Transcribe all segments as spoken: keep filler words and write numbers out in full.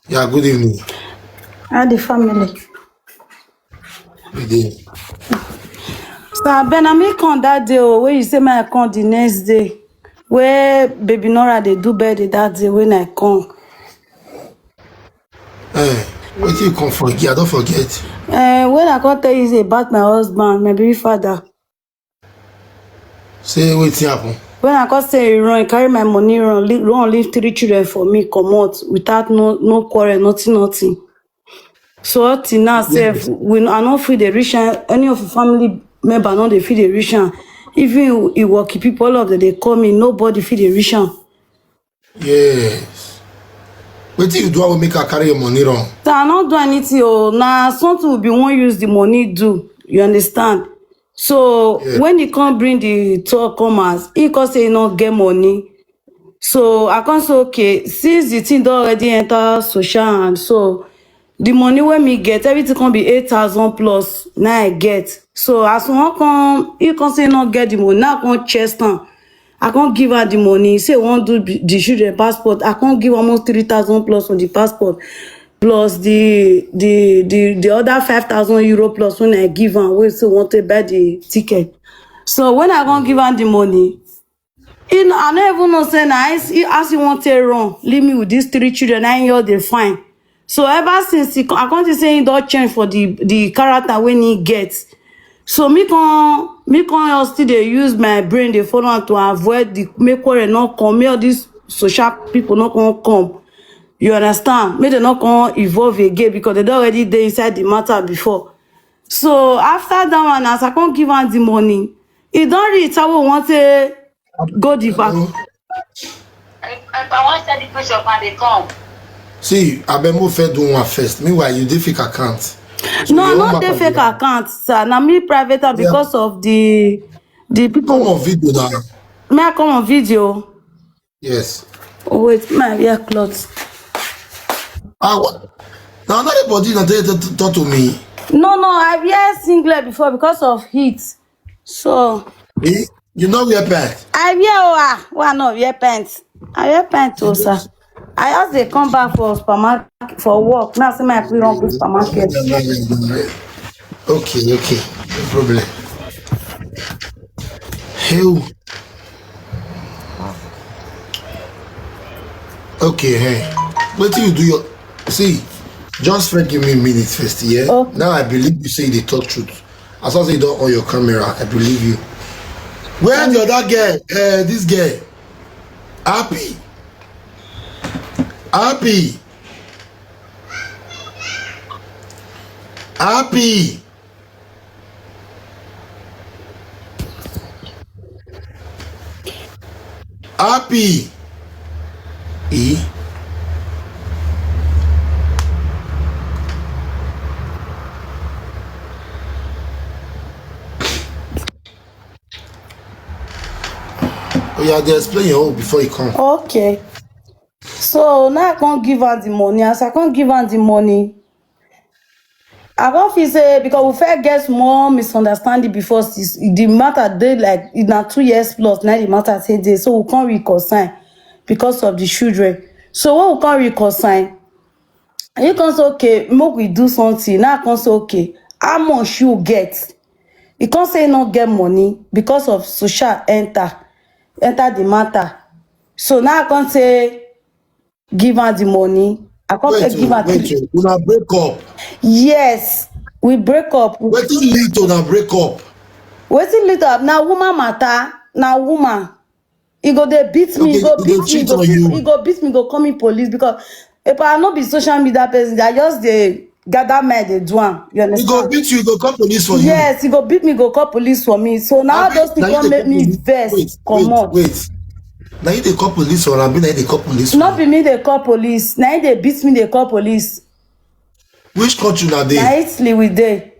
Yeah, good evening. How the family? Good evening. So abeg, na me come that day o, wey you say make I come the next day, wey baby Nora dey do birthday that day when I come. Eh, wetin you come for again? I don forget. Uh, when I come tell you say about my husband, my baby father. Say wetin happen? When I come say he run, he carry my money run, leave, run leave three children for me, comot without no no quarrel, nothing, nothing. So up till now, sef, we I no fit dey reach am. Any of the family member no dey fit dey reach am. Even Iwoki people, all of them dey call me, nobody fit dey reach am. Yes. Wetin you do? I will make her carry your money run. So I no do anything o. Na something we bin wan use the money do. You understand? So Yeah. When he come bring the talk come as, he come say he no get money. So I come say, okay, since the thing don already enter social hand, so the money wey me get, everything come be eight thousand plus na I get. So as we wan come, he come say he no get the money. Now I come chest am. I come give am the money. He say he wan do the the children passport. I come give almost three thousand plus for the passport, plus the the the the other five thousand euro plus when I give am, wey say he wan take buy the ticket. So when I come give am the money, he no, I no even know say na as he, as he wan take run, leave me with these three children, na him all dey fine. So ever since, he, co- I come see say he don change for the the character wey he get. So me come me come just still dey use my brain dey follow am to avoid the make quarrel no come, make all these social people no come come. You understand? Make dem no come involve again because they don already dey inside the matter before. So after that one, as I come give am the money, e don reach how we wan take go the back. I, I, I wan tell the question and they come. See, abeg, mo fẹ́ do one first. Meanwhile, you dey fake account. So No, I your no own dey matter fake dey- account, sir. Na me private am Yeah. Because of the the Come people. On video now. Me I come on video. Yes. Oh, wait, my wear clothes. Ah, what? Now another body na dey talk talk to me. No, no, I wear singlet before because of heat. So Eh? You no wear pants. I wear oh, ah, why I no wear pants? I wear pants oh, sir. I just dey come back for supermarket for work. Now see my people don go supermarket. Okay, okay, no problem. Hell. Okay, hey. Wetin you do your see? Just first give me a minute first, yeah. Okay. Now I believe you say they talk truth. As I say, don't on your camera, I believe you. Where the other girl? Uh, this girl, happy, happy, happy. Happy. E. Oh yeah, they explain your own before you come. Okay. So now I can't give her the money. As I can't give her the money, I can't feel say because we first get small misunderstanding before this, the matter dey like in a two years plus now the matter say dey, so we can't reconcile because of the children. So when we can't reconcile, you can say okay, make we do something. Now I can say okay, how much you get? You can't say no get money because of social enter enter the matter. So now I can't say give her the money. I can't Wait, say give her wait, three. Una break up. Yes, we break up. Wetin lead to una break up? Wetin lead up? Now woman matter. Now woman. He go dey beat me. Okay, He go he go beat me. He cheat go on fit- you. He go beat me. Go call me police because if I no be social media person, I just dey gather my dey do am. You He go understand? Beat you. He go call police for you. Yes, he go beat me. Go call police for me. So now Abi, those things na you come dey make me police- vex Wait, wait, comot. Wait. Now you dey call police or abi na you dey call police? No For be me dey call police. Now they beat me. They call police. Which country na dey? Na Italy we dey.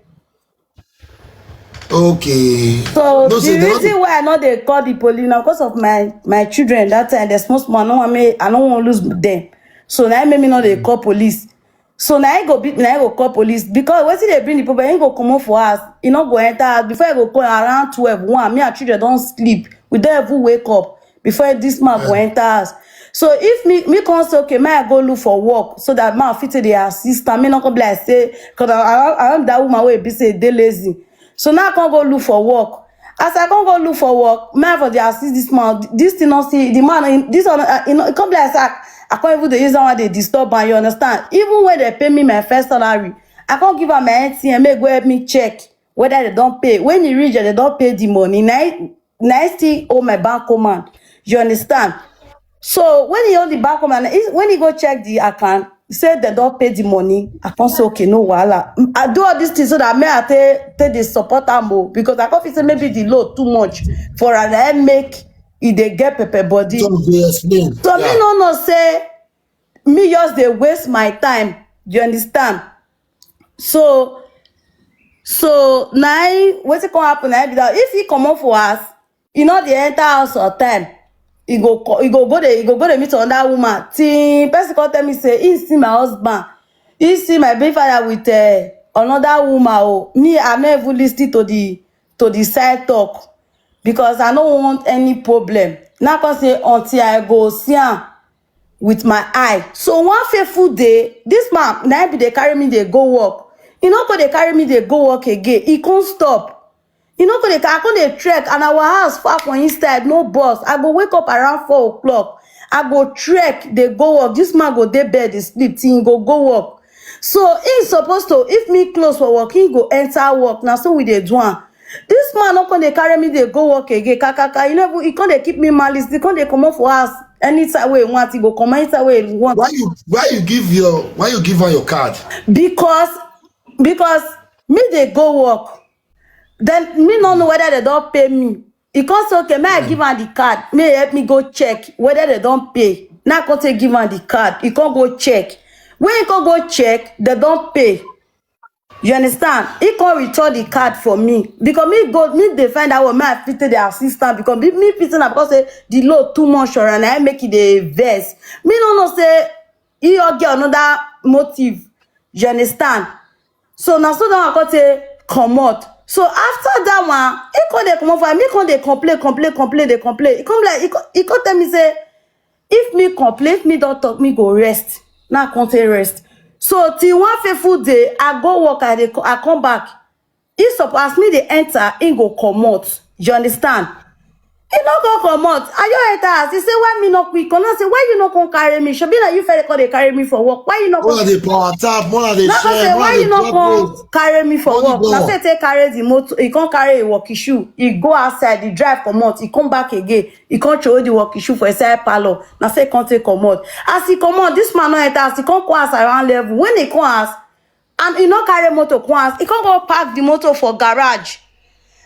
Okay. So No, the say they reason why I no dey call the police na because of my my children that time. The small small, I no want me, I no want lose them. So now make me no dey call police. So now I go beat me, now I go call police because wetin dey bring the problem, he go comot for house, he no go enter house. Before I go call around twelve, one, me and children don sleep. We don even wake up before this man go enter house. So if me me come say, okay, make I go look for work so that man fit take dey assist am, me no come be like say, cause I, I, I am that woman wey be say dey lazy. So now I come go look for work. As I come go look for work, man for dey assist this man. This thing no see the man. This one, uh, you know, it come be like say I, I can't even dey use that one dey disturb am. You understand? Even when they pay me my first salary, I can't give am my A T M. Make go help me check whether they don't pay. When he reach, they don't pay the money. Now, now I still owe my bank command. You understand? So when he owe the bank command, he, when he go check the account, he said they don't pay the money. I can't say, okay, no wahala. I do all these things so that me I take take the support am o, because I can't feel say maybe the load too much for am, I make e dey get pepper body. So they explain. So me Yeah. No know say me just dey waste my time. You understand? So so na wetin come happen na be that if he comot for house, he no dey enter house on time. He go co- he go go dey he go go dey meet another woman. Till person come tell me say he see my husband, he see my baby father with uh, another woman. Oh, me I no even listen to the to the side talk because I no want any problem. Now come say until I go see am with my eye. So one faithful day, this man na him be dey carry me dey go work. He no go dey carry me dey go work again. He come stop. He no go dey I come dey trek and our house far for inside, no bus. I go wake up around four o'clock. I go trek dey go work. This man go dey bed dey sleep till he go go work. So he suppose to if me close for work, he go enter work. Na so we dey do am. This man no come dey carry me dey go work again. Kakaka, you know, he come dey keep me malice. He come dey comot for house anytime wey he want. He go comot anytime wey he want. Why you why you give your why you give her your card? Because because me dey go work, then me no know whether they don pay me. He come say okay, make I give am the card, make he help me go check whether they don pay. Now I come take give am the card, he come go check. When he come go check, they don pay. You understand? He come return the card for me because me go me dey find out what me I fit take the assistance because me me fit say na because say the load too much for am na him make e dey vex. Me no know say he all get another motive. You understand? So na so that one come take comot. So after that one, he come dey comot for me, come dey complain, complain, complain, dey complain. He come like he come, he come tell me say if me complain, if me don talk, me go rest. Now I come take rest. So till one faithful day, I go work, I dey co- I come back. He suppose as me dey enter, he go comot. You understand? He no go comot. I just enter house. He say why me no quick? Come now say why you no come carry me? Shebi na you first come dey carry me for work. Why you no More come? dey power tap, more dey Now I share, say more why dey you no drop come weight. Carry me for Money work? Now gone. Say take carry the motor. He come carry a walkie shoe. He go outside. He drive comot. He come back again. He come throw the walkie shoe for inside parlor. Now say come take comot. As he comot, this man no enter house. He come come house around level. When he come house, and he no carry motor come house, he come go park the motor for garage.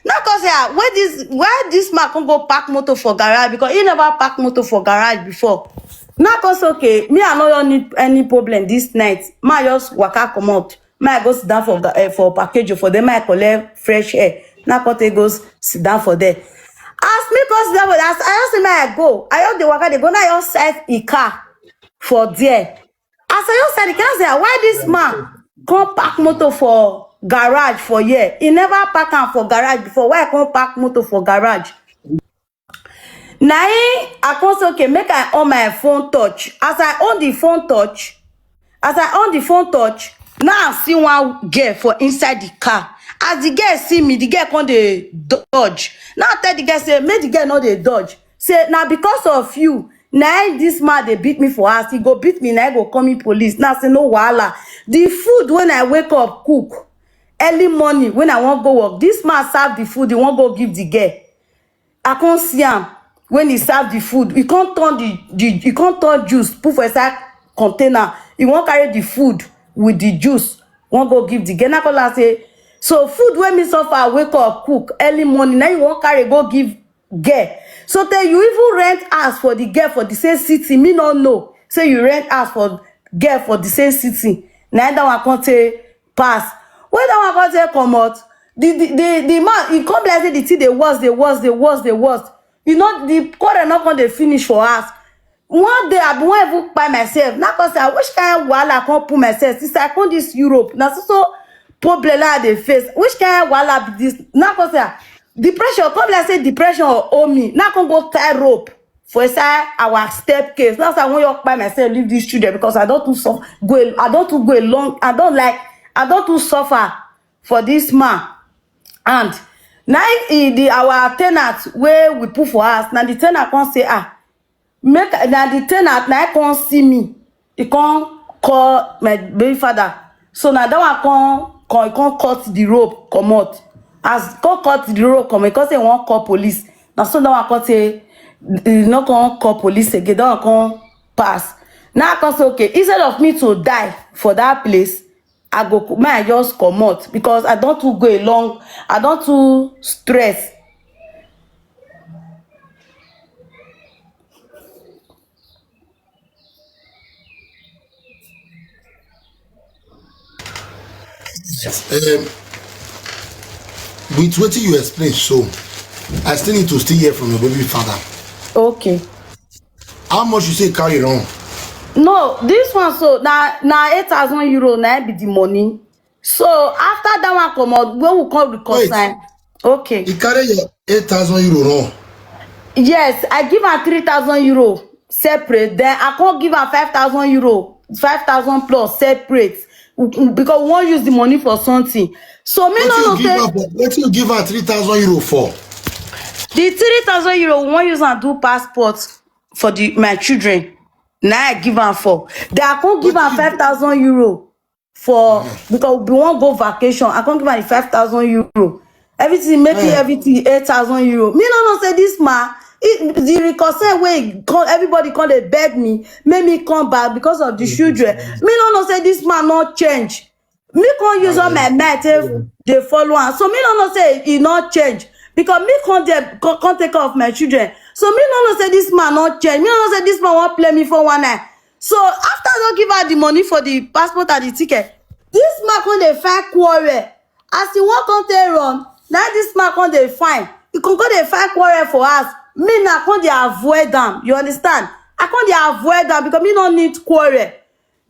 Now come say ah, where this where this man come go park motor for garage because he never park motor for garage before. Now come say okay, me I no don need any problem this night. Ma just waka comot. Ma I go sit down for ga- eh, for package for them. Ma I collect fresh air. Now come take go s- sit down for there. As me come sit down for there, as I just say ma I go, I just dey waka dey go. Now I just set e car for there. As I just set e car, I say ah, why this man come park motor for garage for here? He never park am for garage before. Why I come park motor for garage? Na him I come say okay, make I on my phone touch. As I on the phone touch, as I on the phone touch, now I see one girl for inside the car. As the girl see me, the girl come dey dodge. Now I tell the girl say make the girl no dey dodge. Say na because of you, na him this man dey beat me for house. He go beat me, na him go call me police. Now I say no wahala. The food when I wake up cook early morning when I wan go work, this man serve the food. He wan go give the girl. I come see am when he serve the food. He come turn the the he come turn juice put for inside container. He wan carry the food with the juice. Wan go give the girl. Na call am say, so food wey me suffer wake up cook early morning. Now you wan carry go give girl. So tey you even rent house for the girl for the same city. Me no know say you rent house for girl for the same city. Na that one come take pass. When that one come take comot, the the the, the man he come be like say the thing dey worse, dey worse, dey worse, dey worse. You know the quarrel no come dey finish for house. One day I be wan even kpai myself. Now come say ah, which kind wahala I come put myself since I come this Europe? Na so so problem I dey face. Which kind wahala be this? Now come say ah, depression come be like say depression owe me. Now come go tie rope for inside our step case. That's why I wan just kpai myself leave these children, because I don too suffer go a- I don too go a long I don like I don too suffer for this man. And na e the our tenant wey we put for house, na the tenant come say, ah, make na the tenant na e come see me. He come call my baby father. So na that one come come he come cut the rope comot. As he come cut the rope comot, he come say he wan call police. Na so that one come say he no come call police again. That one come pass. Now I come say, okay, instead of me to die for that place, I go make I just comot, because I don too go a long I don too stress. Um, with wetin you explain so, I still need to still hear from your baby father. Okay. How much you say carry run? No, this one so na na eight thousand euro na be the money. So after that one comot, when we come reconcile. Okay. He carry your eight thousand euro run. Yes, I give am three thousand euro separate. Then I come give am five thousand euro, five thousand plus separate. Because we wan use the money for something. So me no Wetin know you give say am for? Wetin you give am three thousand euro for? The three thousand euro we wan use am do passport for the my children. Na I give am for. Then I come give am five thousand euro for because we wan go vacation. I come give am the five thousand euro. Everything make it Eh. Everything eight thousand euro. Me no know say this man. It, the reconcile wey come, everybody come dey beg me, make me come back because of the children. Me no know say this man no change. Me come use all my mind take dey follow am. So me no know say e no change because me come dey come, come take care of my children. So me no know say this man no change. Me no know say this man wan play me for one night. So after I don give her the money for the passport and the ticket, this man come dey find quarrel. As he wan come take run, na this man come dey find. He come come dey find quarrel for house. Me na come dey avoid am. You understand? I come dey avoid am because me no need quarrel.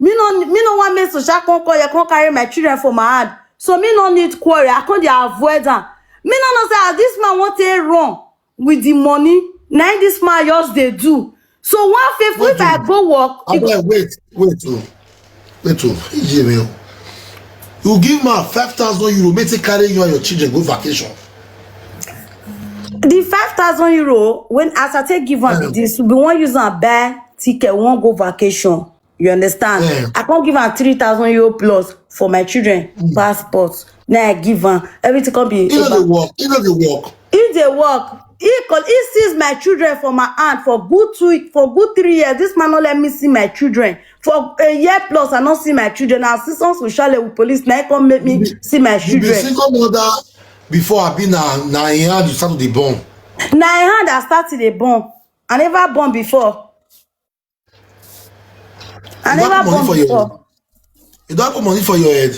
Me no me no wan make social come call you come carry my children for my hand. So me no need quarrel. I come dey avoid am. Me no know say as this man wan take run with the money, na him this man just dey do. So one faithful if I go work, e go Abeg, wait, wait, oh, wait, oh, Ijeme, oh. You give man five thousand euro, make take carry you and your children go vacation. The five thousand euro when as I take give am be this, we wan use am buy ticket, we wan go vacation. You understand? Yeah. I come give am three thousand euro plus for my children passport. Now I give am everything. Come be You know about- the work. You know the work. If they work, he call he sees my children for my hand for good two for good three years. This man no let me see my children for a year plus. I no see my children. Now since once we shall with police, now he come make me see my You be children. Single mother before I be na na in hand you start to dey born. Na in hand I start to dey born. I never born before. I You never have money born for your before. You don't put money for your head.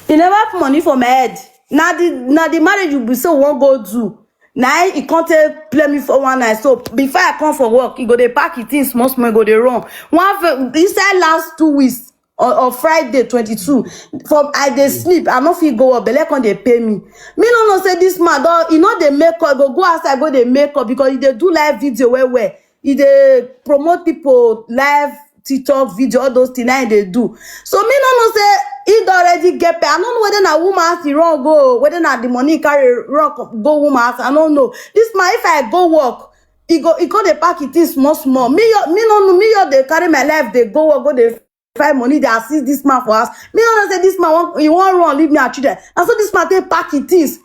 He never put money for my head. Na the na the marriage you be so wan go do. Na he come take play me for one night. So before I come for work, he go dey pack his things small small, he go dey run. One fe- inside last two weeks or, or Friday twenty-two, for I dey sleep, I no fit go work, belle come dey pay me. Me no know say this man don he no dey make up, go go outside go dey make up because he dey do live video well well. He dey promote people live TikTok video, all those things na he dey do. So me no know say he don already get pay. I no know whether na woman house he run go, whether na the money he carry run co- go woman house. I no know. This man, if I go work, he go he come dey pack his things small small. Me yo- me no know me yo dey carry my life dey go work go dey find money dey assist this man for house. Me no know say this man wan he wan run leave me and children. Na so this man take pack his things.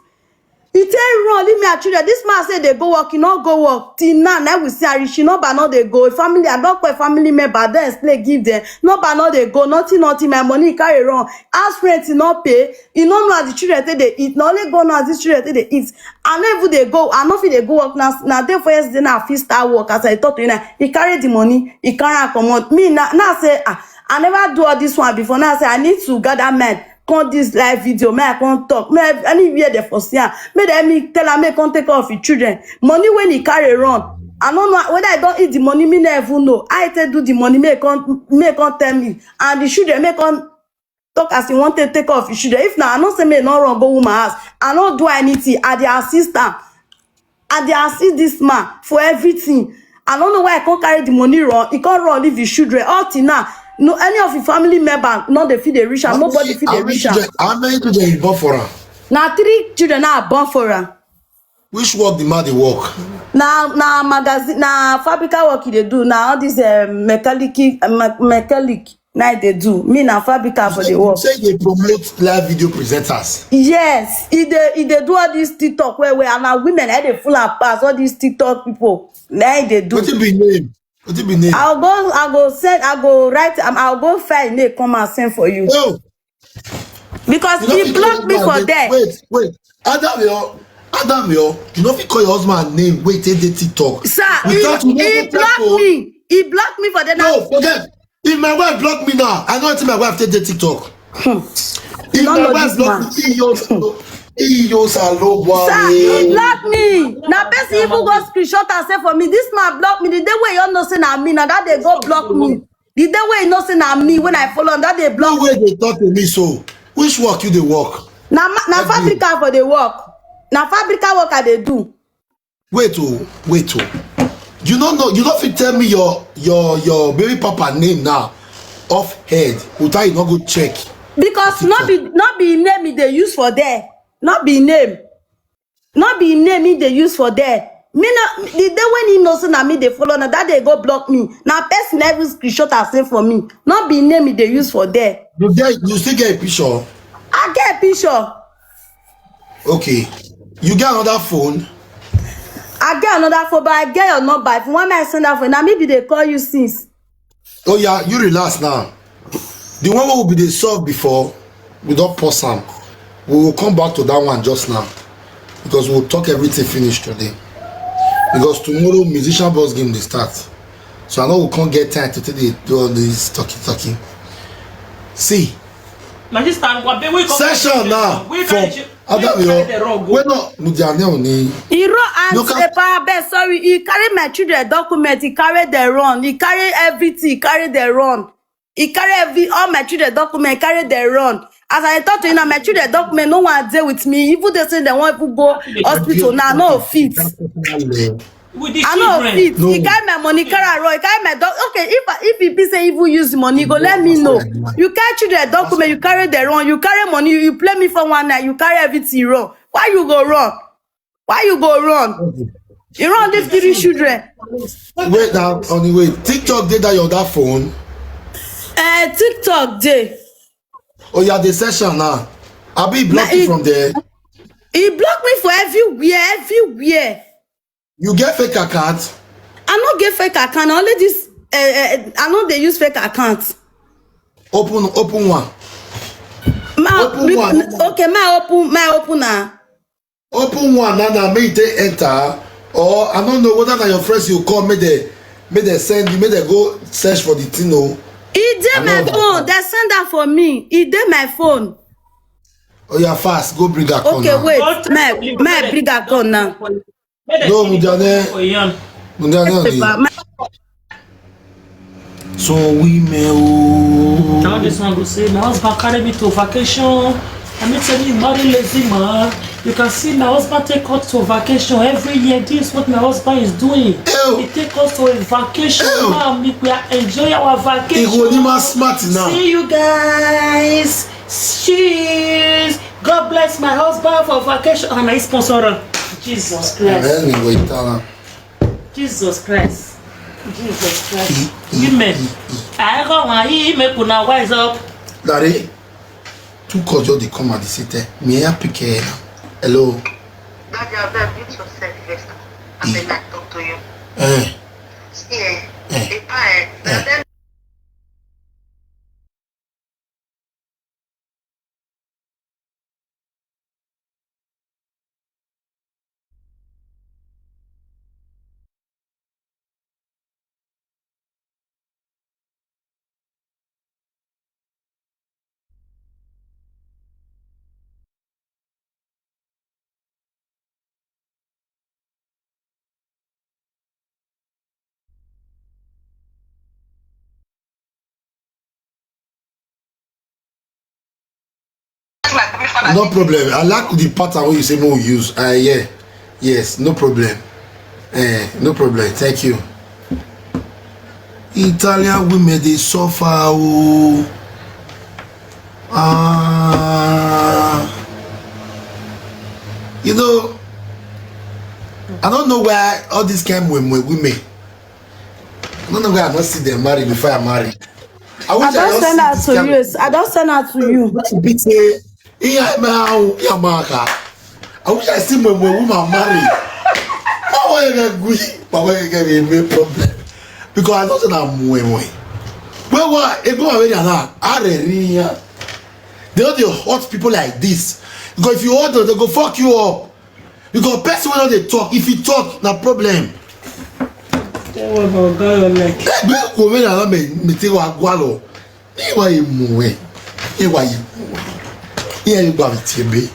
He take run leave me and children. This man say dey go work, he no go work. Till now, na we see her. She number no dey go. Family, I don call family member, don explain give them. Number no dey go. Nothing, nothing. My money he carry run. House rent he no pay. He no know as the children take dey eat. Na only go now as these children take dey eat. I no even dey go. I no fit dey go work now. Now day for yesterday now I fit start work as I talk to you now. He carry the money. He carry am comot. Me now now say ah I never do all this one before. Now say I need to gather mind. Come this live video, may I come talk. May I, anywhere they for see am. May they me tell am make come take care of his children. Money when he carry run. I don't know whether I don't eat the money. Me never know. I take do the money. May come may come tell me. And the children may come talk as he want to take care of his children. If now I don't say me no run go woman house. I don't do anything. I dey assist am. I dey assist this man for everything. I don't know why I can't carry the money run. He can't run leave his children. All till now, no any of his family member, no they feel they reach am. Nobody feel they reach am. How many children he born for am? Now three children now born for am. Which work the man dey work? Na na magazine, na fabrica work e dey do. Na all this um, mechanic, uh, me- mechanic na e dey do. Me na fabrica for the work. Say they promote live video presenters. Yes, e dey e dey do all this TikTok well well, and na women na dey full am pass all these TikTok people. Na e dey do. Wetin be name? Wetin be name? I'll go, I'll go send, I'll go write, um, I'll go find name come and send for you. No, because you know, he blocked me for there. Wait, wait. Adam, yo, Adam, yo, you know if you call your husband name, wait till they TikTok. Sir, he, he blocked me. He blocked me for the. No, forget. If my wife block me now, I know until my wife take the TikTok. Hmm. If my wife block me, he knows. He knows I love one. Sir, he block me. Now person even go screenshot and say for me, this man block me. The day where you know say na me, now that they go block me. The day where you know say na me when I follow, that they block. No way they talk to me so. Which work you dey work? Na ma- na fabrica for the work. Na fabrica work I dey do. Wait oh, wait oh. You no know, you no fit tell me your your your baby papa name now off head without you no go check. Because no be no be name e dey use for there. No be name. No be name e dey use for there. Me no the day when he know say na me dey follow na that day go block me. Na person every screenshot I send for me. No be name e dey use for there. You get you still get a picture? I get a picture. Okay. You get another phone? I get another phone, but I get your number. If you want me, I send that phone. Now maybe they call you since. Oh yeah, you relax now. The one we will be the solve before we don't pause am. We will come back to that one just now because we will talk everything finish today. Because tomorrow musician boss game dey start, so I know we can't get time to take dey do all this talking talking. See, my sister, what be we come session now for Adam yo. Wait, no, Mudiane Oni. He run and a power bed. Sorry, he carry my children document. He carry the run. He carry everything. He carry the run. He carry every all my children document. Carry the run. As I talk to you now, my children document no one dey with me. Even they say they want to go hospital now. No fit. With the I no children. Fit. No. He carry my money, carry am run. He carry my doc. Okay, if I- if he be say even use the money, go let me know. You carry children document, you carry the run, you carry money, you, you play me for one night, you carry everything run. Why you go run? Why you go run? You run these three children. Wait now, on the way. TikTok dey that your that phone. Uh, TikTok dey. Oh yeah, the session now. I be blocked from there. He block me for everywhere, everywhere. You get fake account? I no get fake account. Only this, uh, uh, I no dey use fake account. Open, open one. Ma, open one. Okay, ma open, ma open na. Open one now, now make they enter. Or I don't know whether na your friends you call, make they, make they send you, make they go search for the thing. Oh, he dey my phone. They send that for me. He dey my phone. Oh yeah, fast. Go bring her. Okay, wait. My, my bring her now. No, Mudiane. Mudiane. So women, oh. Now this one go say, my husband carry me to vacation. I mean, tell me, marry lazy man. You can see my husband take us to vacation every year. This is what my husband is doing. Ew. He take us to a vacation. Ew. Now we are enjoy our vacation. He go need smart now. See you guys. Cheers. God bless my husband for vacation. And I sponsor him. Jesus Christ. Amen. Jesus Christ. Jesus Christ. Women, I go want you make una wise up. Larry, two calls just dey come at the same time. Me I pick here. Hello. Daddy, I beg you to send this. I beg I talk to you. Eh. See, eh, eh, the pa, eh, eh. No problem. I like the pattern wey you say make we use. Uh, yeah. Yes, no problem. Eh, no problem. Thank you. Italian women dey suffer o. Ah, you know, I don't know why all these kind women, women. I don't know why I don't see them marry before I marry. I wish I don send her to you. I don send her to you. Big say, "Iya ma o, iya ma ka." I wish I see my, my woman marry. My wife get good, my wife get a real problem. Because I don't know that mwe mwe. Well, what? If you are ready now, I ready. They don't dey hurt people like this. Because if you hurt them, they go fuck you up. Because person wey no dey talk, if he talk, na problem. Tell what about God your leg? Egbe ko me na me me te wa gwa lo. Ni wa imu we. Ni wa imu we. Ni ayi gwa mi tie be.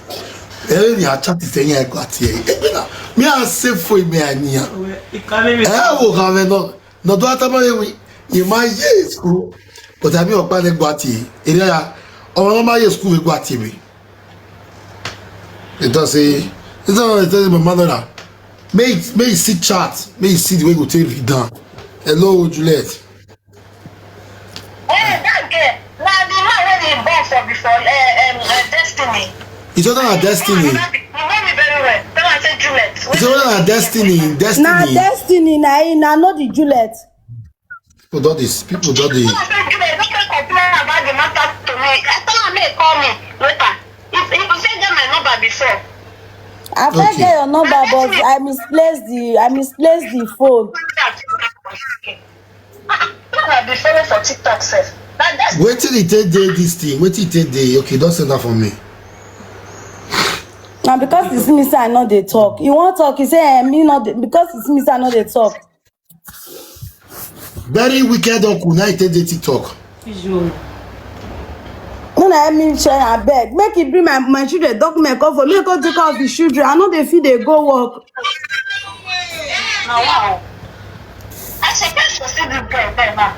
E ni a chat se ni ayi gwa tie. Egbe na. Mi a se fo mi a ni a. Well, you can't even. E wo ka me no. No do atama ye wi. Ye ma ye school. But I be opa le gwa tie. Ere ya. Omo no ma ye school we gwa tie be. It does say, it's not it does my mother now. May it may you see chat, may you see the way you take it down. Hello, Juliet. Eh, that girl. Now the man wey dey born for before, eh, um, uh, Destiny. It's not a Destiny. You know me, you know me very well. Tell her say Juliet. It's not a Destiny. Na Destiny. Destiny, na him, na no the Juliet. People don dey people don dey. Tell her say Juliet, no come complain about the matter to me. I tell her make call me later. If if you say get my number before. I fit Okay. Get your number, but I misplaced the I misplaced the phone. Ah, no, I be follow for TikTok sef. Na that Wetin e take dey this thing? Wetin e take dey? Okay, don send that for me. Na because e see me say I no dey talk. You wan talk, you say eh, me no dey because e see me say I no dey talk. Very wicked uncle. Now e take dey TikTok. Una help me share abeg. Make e bring my my children document come for me. Make e go take care of his children. I no dey fit dey go work. Na wow. I suppose to see this girl there now.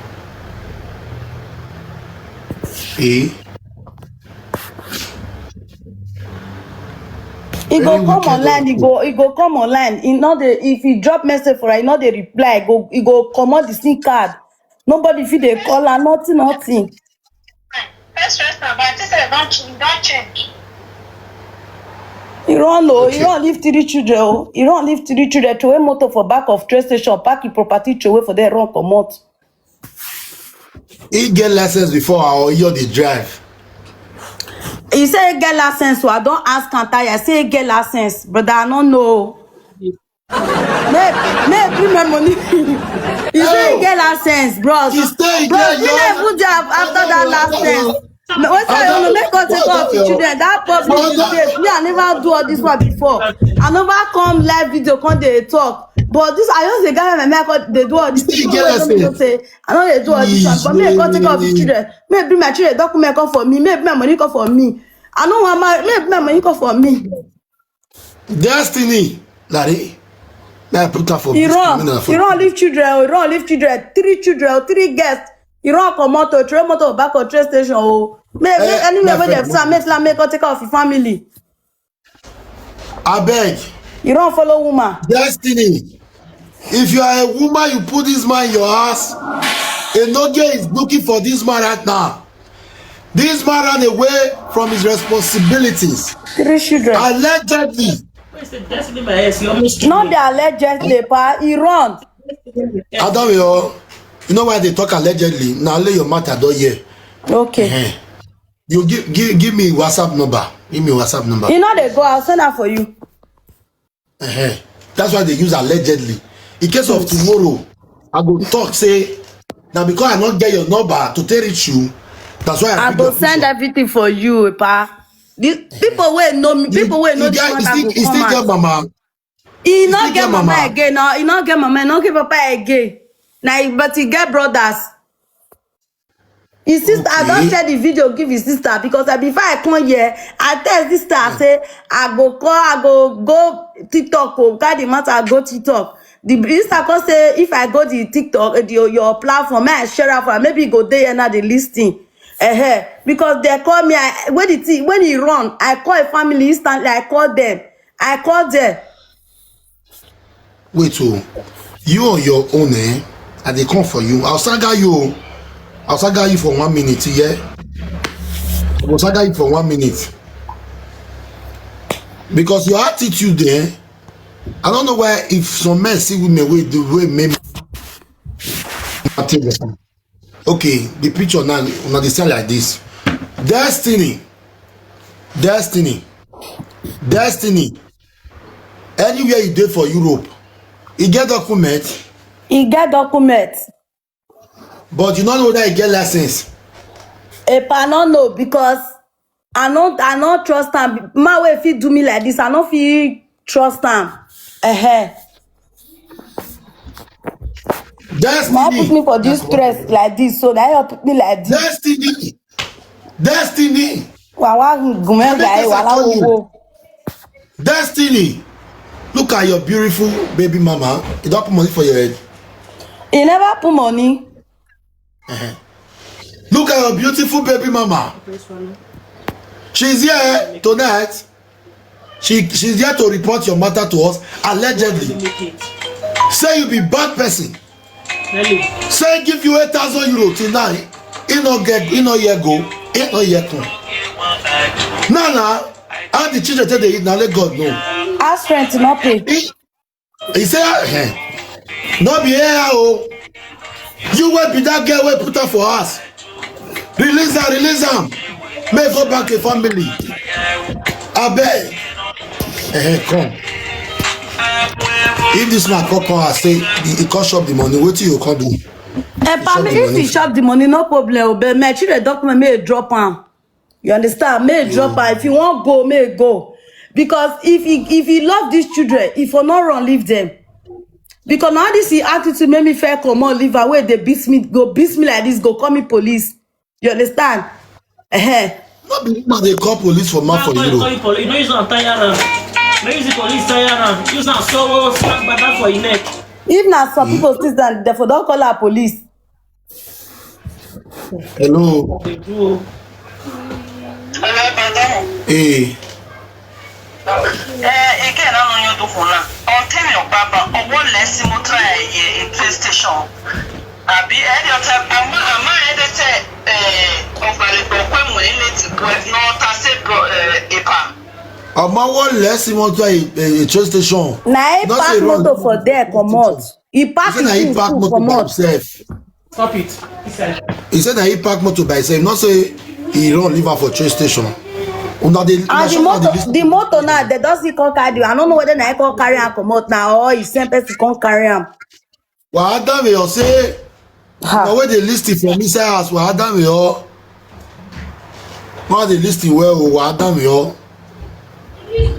Eh? E go come online, e go e go come online. E no dey if e drop message for her, e no dey reply. E go e go comot the sim card. Nobody fit dey call her, nothing, nothing. First restaurant, but I think say don ch- don change. E run o, e run leave three children o. E run leave three children, throway motor for back of train station, pack e property, throway for there, run comot. He get license before or you dey drive? He say he get license, so I don ask am tire. I say he get license, brother. I no know. May may bring my money. He say he get license, bros. He say he Bros, get we never even dey af- after that license. Wetin I want to make us take care of the children. That public disgrace. Me, I never do all this one before. I never come live video, come dey talk. But this, I just dey gather my mind, come dey do all this. People wey don't know say I no dey do all this one. But me, I come take care of the children. May bring my children document come for me. May bring my money come for me. I no want my may bring my money come for me. Destiny, Larry. Now I put her for He run, he run leave children, he run leave children, three children, three guests. He run comot to train motor back on train station. Oh, may may Eh, anywhere my where friend, dem say make la make come take care of him family. I beg. He run follow woman. Destiny, if you are a woman, you put this man in your house. Enoge is looking for this man right now. This man ran away from his responsibilities. Three children. Allegedly. Wait, say Destiny, my ex, you almost Not the allegedly, pa. He run. Adam, you you know why they talk allegedly? Now lay your matter door here. Okay. Eh. You give give give me WhatsApp number. Give me WhatsApp number. You know they go. I'll send that for you. Uh-huh. That's why they use allegedly. In case of tomorrow, I go talk say now because I not get your number to take reach you. That's why I, I go send everything for you, pa. The people wey know me, people wey know this one, I go come out. Mama. He not get mama again. No, he not get mama. He not get papa again. Now, but he get brothers. His sister, I don't share the video, give his sister because I, before I come here, I tell his sister, I say, I go call, I go go TikTok, oh, carry the matter, I go TikTok. The sister come say, if I go the TikTok, eh, the, your platform, I share it for her. Maybe go there and the listing. Eh, because they call me, I, when the thing, when he run, I call a family instantly, I call them. I call them. Wait, oh, you on your own, eh? I dey come for you. I'll saga you. I'll saga you for one minute, yeah? I will saga you for one minute. Because your attitude there, I don't know why if some men see women wey the way men. Okay, the picture now, una dey sell like this. Destiny, Destiny, Destiny. Anywhere you dey for Europe, you get document. E get document. But you no know whether you get license. Epa, I no know because I no I no trust am. Man wey fit do me like this, I no fit trust am. Ehe. Na put me Destiny, for this stress like this, so na you put me like this. Destiny, Destiny, Wawa gumen Make guy, us wala tell you. Wowo. Destiny. Look at your beautiful baby mama. You don put money for your head. He never put money. Look at your beautiful baby mama. She's here tonight. She she's here to report your matter to us allegedly. Say you be bad person. Say give you eight thousand euro till now. He no get, he no yet go. He no yet come. Now now, how the children take dey eat now? Let God know. House rent no pay. He, he say, eh, no be here oh. You wey be that girl wey put her for house. Release her, release am. Make go back to family. Abeg. Eh, come. If this man come come and say he, he come chop the money, wetin you come do? Epa, Chop me the if money. He chop the money, no problem. Oh, but my children document, me drop am. You understand? Me drop am. If you wan go, me go. Because if he if he love these children, if for no run leave them. Because now this he attitude make me fair come on leave away. They beat me, go beat me like this, go call me police. You understand? Eh. No be woman dey call police for man for Why you Europe. call you police? You no use am tire am. No use the police tire am. Use am so well, slap bata for your neck. If na some people sit down, therefore don't call her police. Hello. Dey do o. Hello, madam. Hey. Eh, again, I'm on your phone now. I'll tell your papa, or what less him try a train station. Abi, eh, your time, ama, ama, eh, they say, eh, of a little when we need to go, no, I said, bro, eh, Epa. Omo, what less he want to a, a, a train station? Na he Not park say run. Motor for there, comot. He park Say na he his park thing motor by comot. Himself. Stop it. Inside. He said that he park motor by himself. Not say he run leave her for train station. Una dey And the motor, the motor now, they don't see come carry. I don't know whether na he come carry am comot now or he send person come carry am. Wa adam yo say Ha. Na wey dey listen from inside house, wa adam yo. Wa dey listen well, oh, wa adam yo.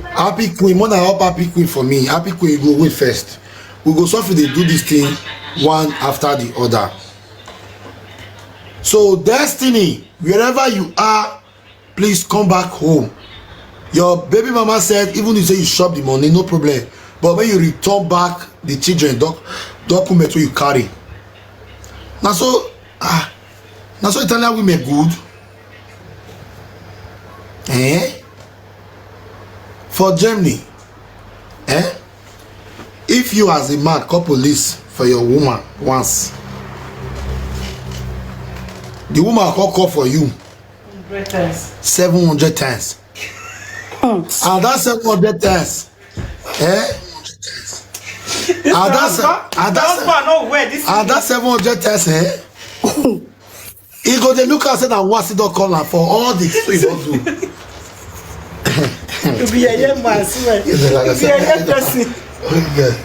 Happy Queen, more than up Happy Queen for me. Happy Queen, you go wait first. We go suffer dey do this thing one after the other. So Destiny, wherever you are, please come back home. Your baby mama said, even if you say you chop the money, no problem. But when you return back the children doc, document wey you carry. Na so, ah, na so Italian women good. Eh? For Germany, eh? If you as a man call police for your woman once, the woman call call for you Hundred times. seven hundred times. And that seven hundred times, eh? And that, se- and that, se- No wear this. And that seven hundred times, eh? He go dey look and say that once he don call am for all the things he don do. You be a young man, swear. You Yes, like I be a said, young person. Yeah.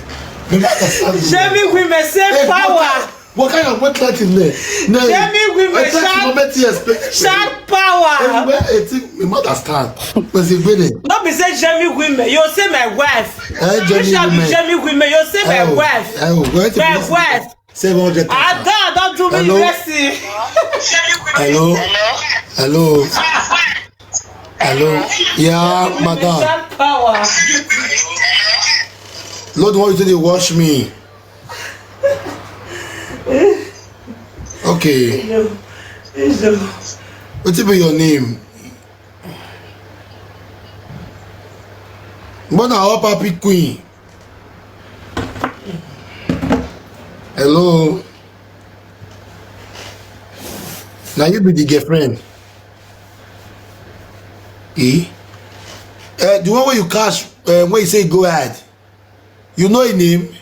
Make I understand you. German women say Hey, power. What kind of, what kind of wet lighting there? No, German women I try to shout, moment here, speak. Shout power. Anyway, I think we might understand. But it's really. No be say German women. You say my wife. Eh, You shall be German women. German women. You say my Oh, wife. Oh, where to My this? Wife. Seven hundred. I don't, I don't do me Hello? blessing. Hello. Hello. Hello. Yeah, madam. Shout power. Lord, want you to dey watch me. Okay. No. It's no. What be your name? Bona up Happy Queen. Hello. Now you be the girlfriend. Eh? Uh, the one where you catch uh, when you say go ahead. You know his name?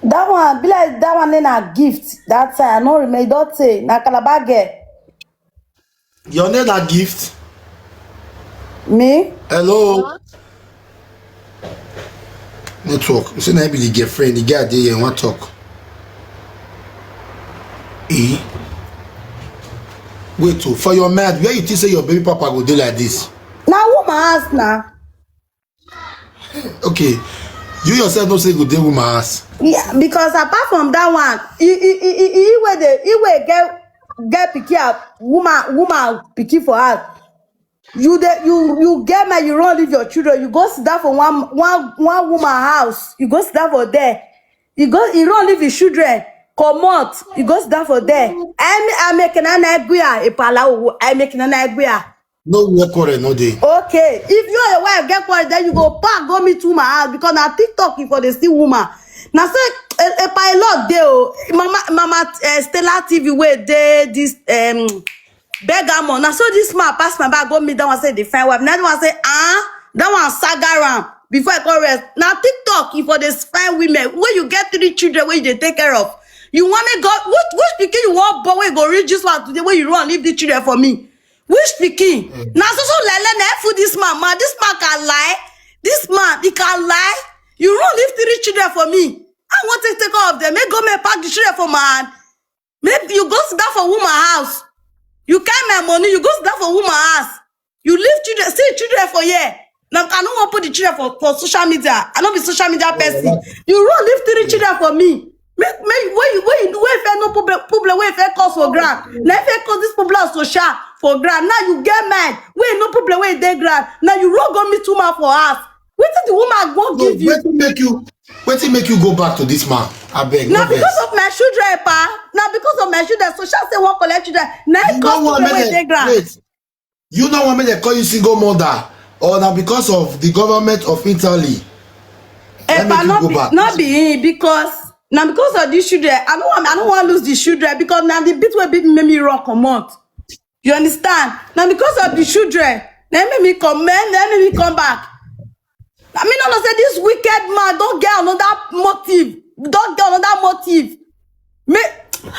That one be like that one name na Gift. That time I no remember. You don't say na Calabar girl. Your name na Gift? Me? Hello? Network. You say na be the girlfriend, the guy dey here, want talk. Eh? Wait, oh, for your mind, where you think say your baby papa go dey like this? Na woman house na. Okay, you yourself know say go dey woman house. Yeah, because apart from that one, he he he he he wey dey he wey get get pikin ah, woman woman pikin for house. You dey you you get man, you run leave your children, you go sit down for one one one woman house, you go sit down for there. You go you run leave your children, comot, you go sit down for there. Emi amekena na eguya epala owo, emekena na eguya. No work quarrel no dey. Okay, if you and your wife get quarrel, then you go pack go meet woman house because na TikTok you for dey see woman. Na so a, a pilot dey o, mama mama uh, Stella T V wey dey this um, Bergamo. Na so this man pass my back go meet that one say the fine wife. Na the one say ah, that one saga am before I come rest. Na TikTok you for dey find women wey you get three children wey you dey take care of. You want me go which which pikin you wan born wey go reach this one today wey you run leave the children for me? Which pikin? Na so so lele na fool this man man. This man can lie. This man he can lie. You run leave three children for me. I wan take take care of them. Make go make pack the children for my hand. Make you go sit down for woman house. You carry my money, you go sit down for woman house. You leave children, see children for here. Now I no wan put the children for, for social media. I no be social media person. You run leave three children for me. Make make wey you wey you wey fair no problem problem wey fair cause for ground. Na if fair cause this problem of social for ground. Now you get mind. Wey no problem wey dey ground. Now you run go meet woman for house. Wetin the woman go No, give you? wetin make you wetin make you go back to this man? Abeg, Na no vex. Because of my children, pa. Na because of my children. Social say wan collect children. Na You it cause no wan problem make wey dey dem ground. Wait. You no wan make dem call you single mother or na because of the government of Italy? Let Epa me no go be back. No be him because na because of these children. I no wan I no wan lose the children because na the bit wey big make me run comot. You understand? Na because of the children. Na make me come, man. Na make me come back. I mean, no, no, say this wicked man don't get another motive. Don't get another motive. Me,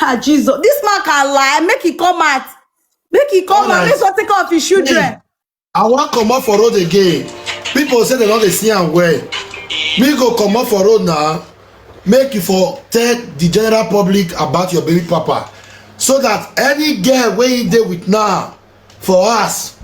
ah, Jesus, this man can lie. Make he come out. Make he come out. Make go take care of his children. I wan comot for road again. People say they no dey see am well. Me go comot for road now. Make you for tell the general public about your baby papa, so that any girl wey he dey with now for us,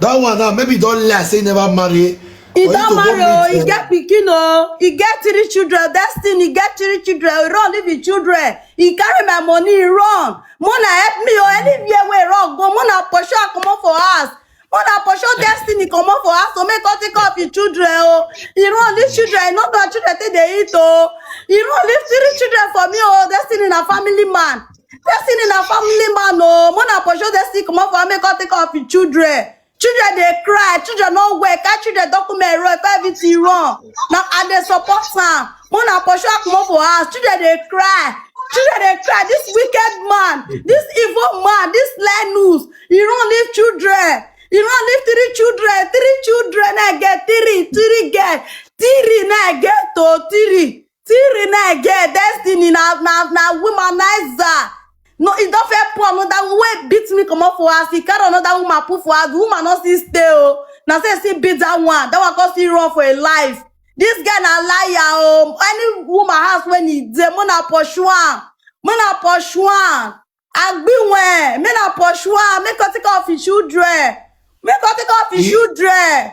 that one now maybe don lie say he never marry. He don marry o, he get pikin o, he get three children, Destiny, he get three children, he run leave his children, he carry my money, he run. Mona help me o, anywhere wey run go, Mona pursue am comot for house. Mona pursue Destiny comot for house to make come take care of his children o. He run leave children, he no know children take dey eat o. He run leave three children for me o, Destiny na family man. Destiny na family man o. Mona pursue Destiny comot for house make come take care of his children. Children dey cry, children no well, carry children document run, carry everything run. Na I dey support am. Mona pursue am comot for house. Children dey cry. Children dey cry. This wicked man, this evil man, this Lenus, he run leave children. He run leave three children. Three children na I get three, three girl, three na I get o, three. Three na I get, Destiny na na na womanizer. No, he don fair put another wey beat me comot for house. He carry another woman put for house. The woman no still stay o. Na say still beat that one. That one come still run for a life. This guy na liar o. Any woman house when he dey, Mona pursue am. Mona pursue am. Agbiwen, Mona pursue am. Make come take care of his children. Make come take care of his children.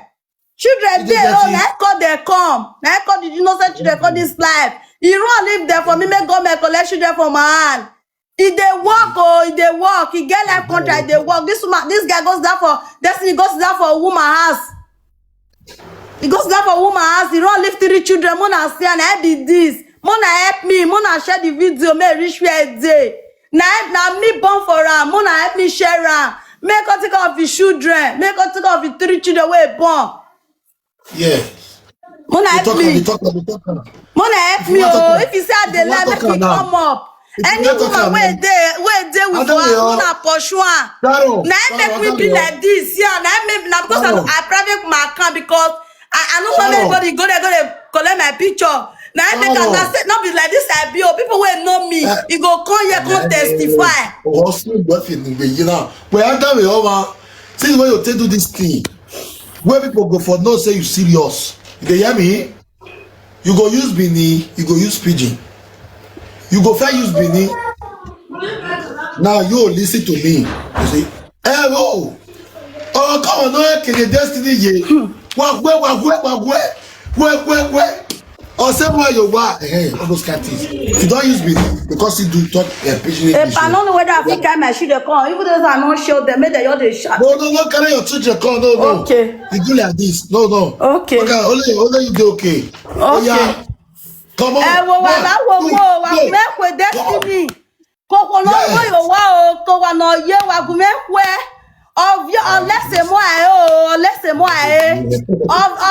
Children dey o, na call dem come. Na call the innocent children come this life. He run leave them for me, make government collect children for my hand. He dey work o, he dey work. He get life contract, he dey work. This woman, this guy goes down for Destiny, goes down for woman house. He goes down for woman house. He run leave three children. Mona say, na I be this. Mona help me. Mona share the video. May reach where I dey. Na na me born for am. Mona help me share am. Make come take care of his children. Make come take care of his three children wey born. Yeah. Mona help me. Mona help me o. If you say I dey lie, make you come up. Any woman wey dey wey dey with her, una pursue am. Na im make we be like this. Yeah, na im make, na because I private my account because I, I no want anybody go there, go dey collect my picture. Na im make I say, no be like this I be. Oh, people wey know me, e go come here, come testify. Ọ̀sùn ìgbọ́fì ni gbèyí náà. Pé á dábìí ọmọ, see the way you take do this thing. Where people go for know say you serious. You dey hear me? You go use Benin, you go use pidgin. You go first use Benin. Now you listen to me. You see, hello. Oh, come on, no, can you destiny ye? Wagwe, wagwe, wagwe, wagwe, wagwe. Or say where you were, eh, all those kind of things. If you don't use Benin, because you do talk uh, pidgin English. If I don't know whether I fit carry my shoe dey come, even those I no show them, make they all dey shout. No, no, no, carry your children come, no, no. Okay. You do like this, no, no. Okay. Okay, only, only you do okay. Okay. Oh, yeah. Come on. Ẹ wo wà láwo wo wà mẹ́kọ̀ọ́ destiny. Kòkò ló ń wọ ìwà o, kò wà náà yé wà gùn mẹ́kọ̀ọ́. Ọ̀lẹ́sẹ̀ mọ́ ẹ̀ o, ọ̀lẹ́sẹ̀ mọ́ ẹ̀.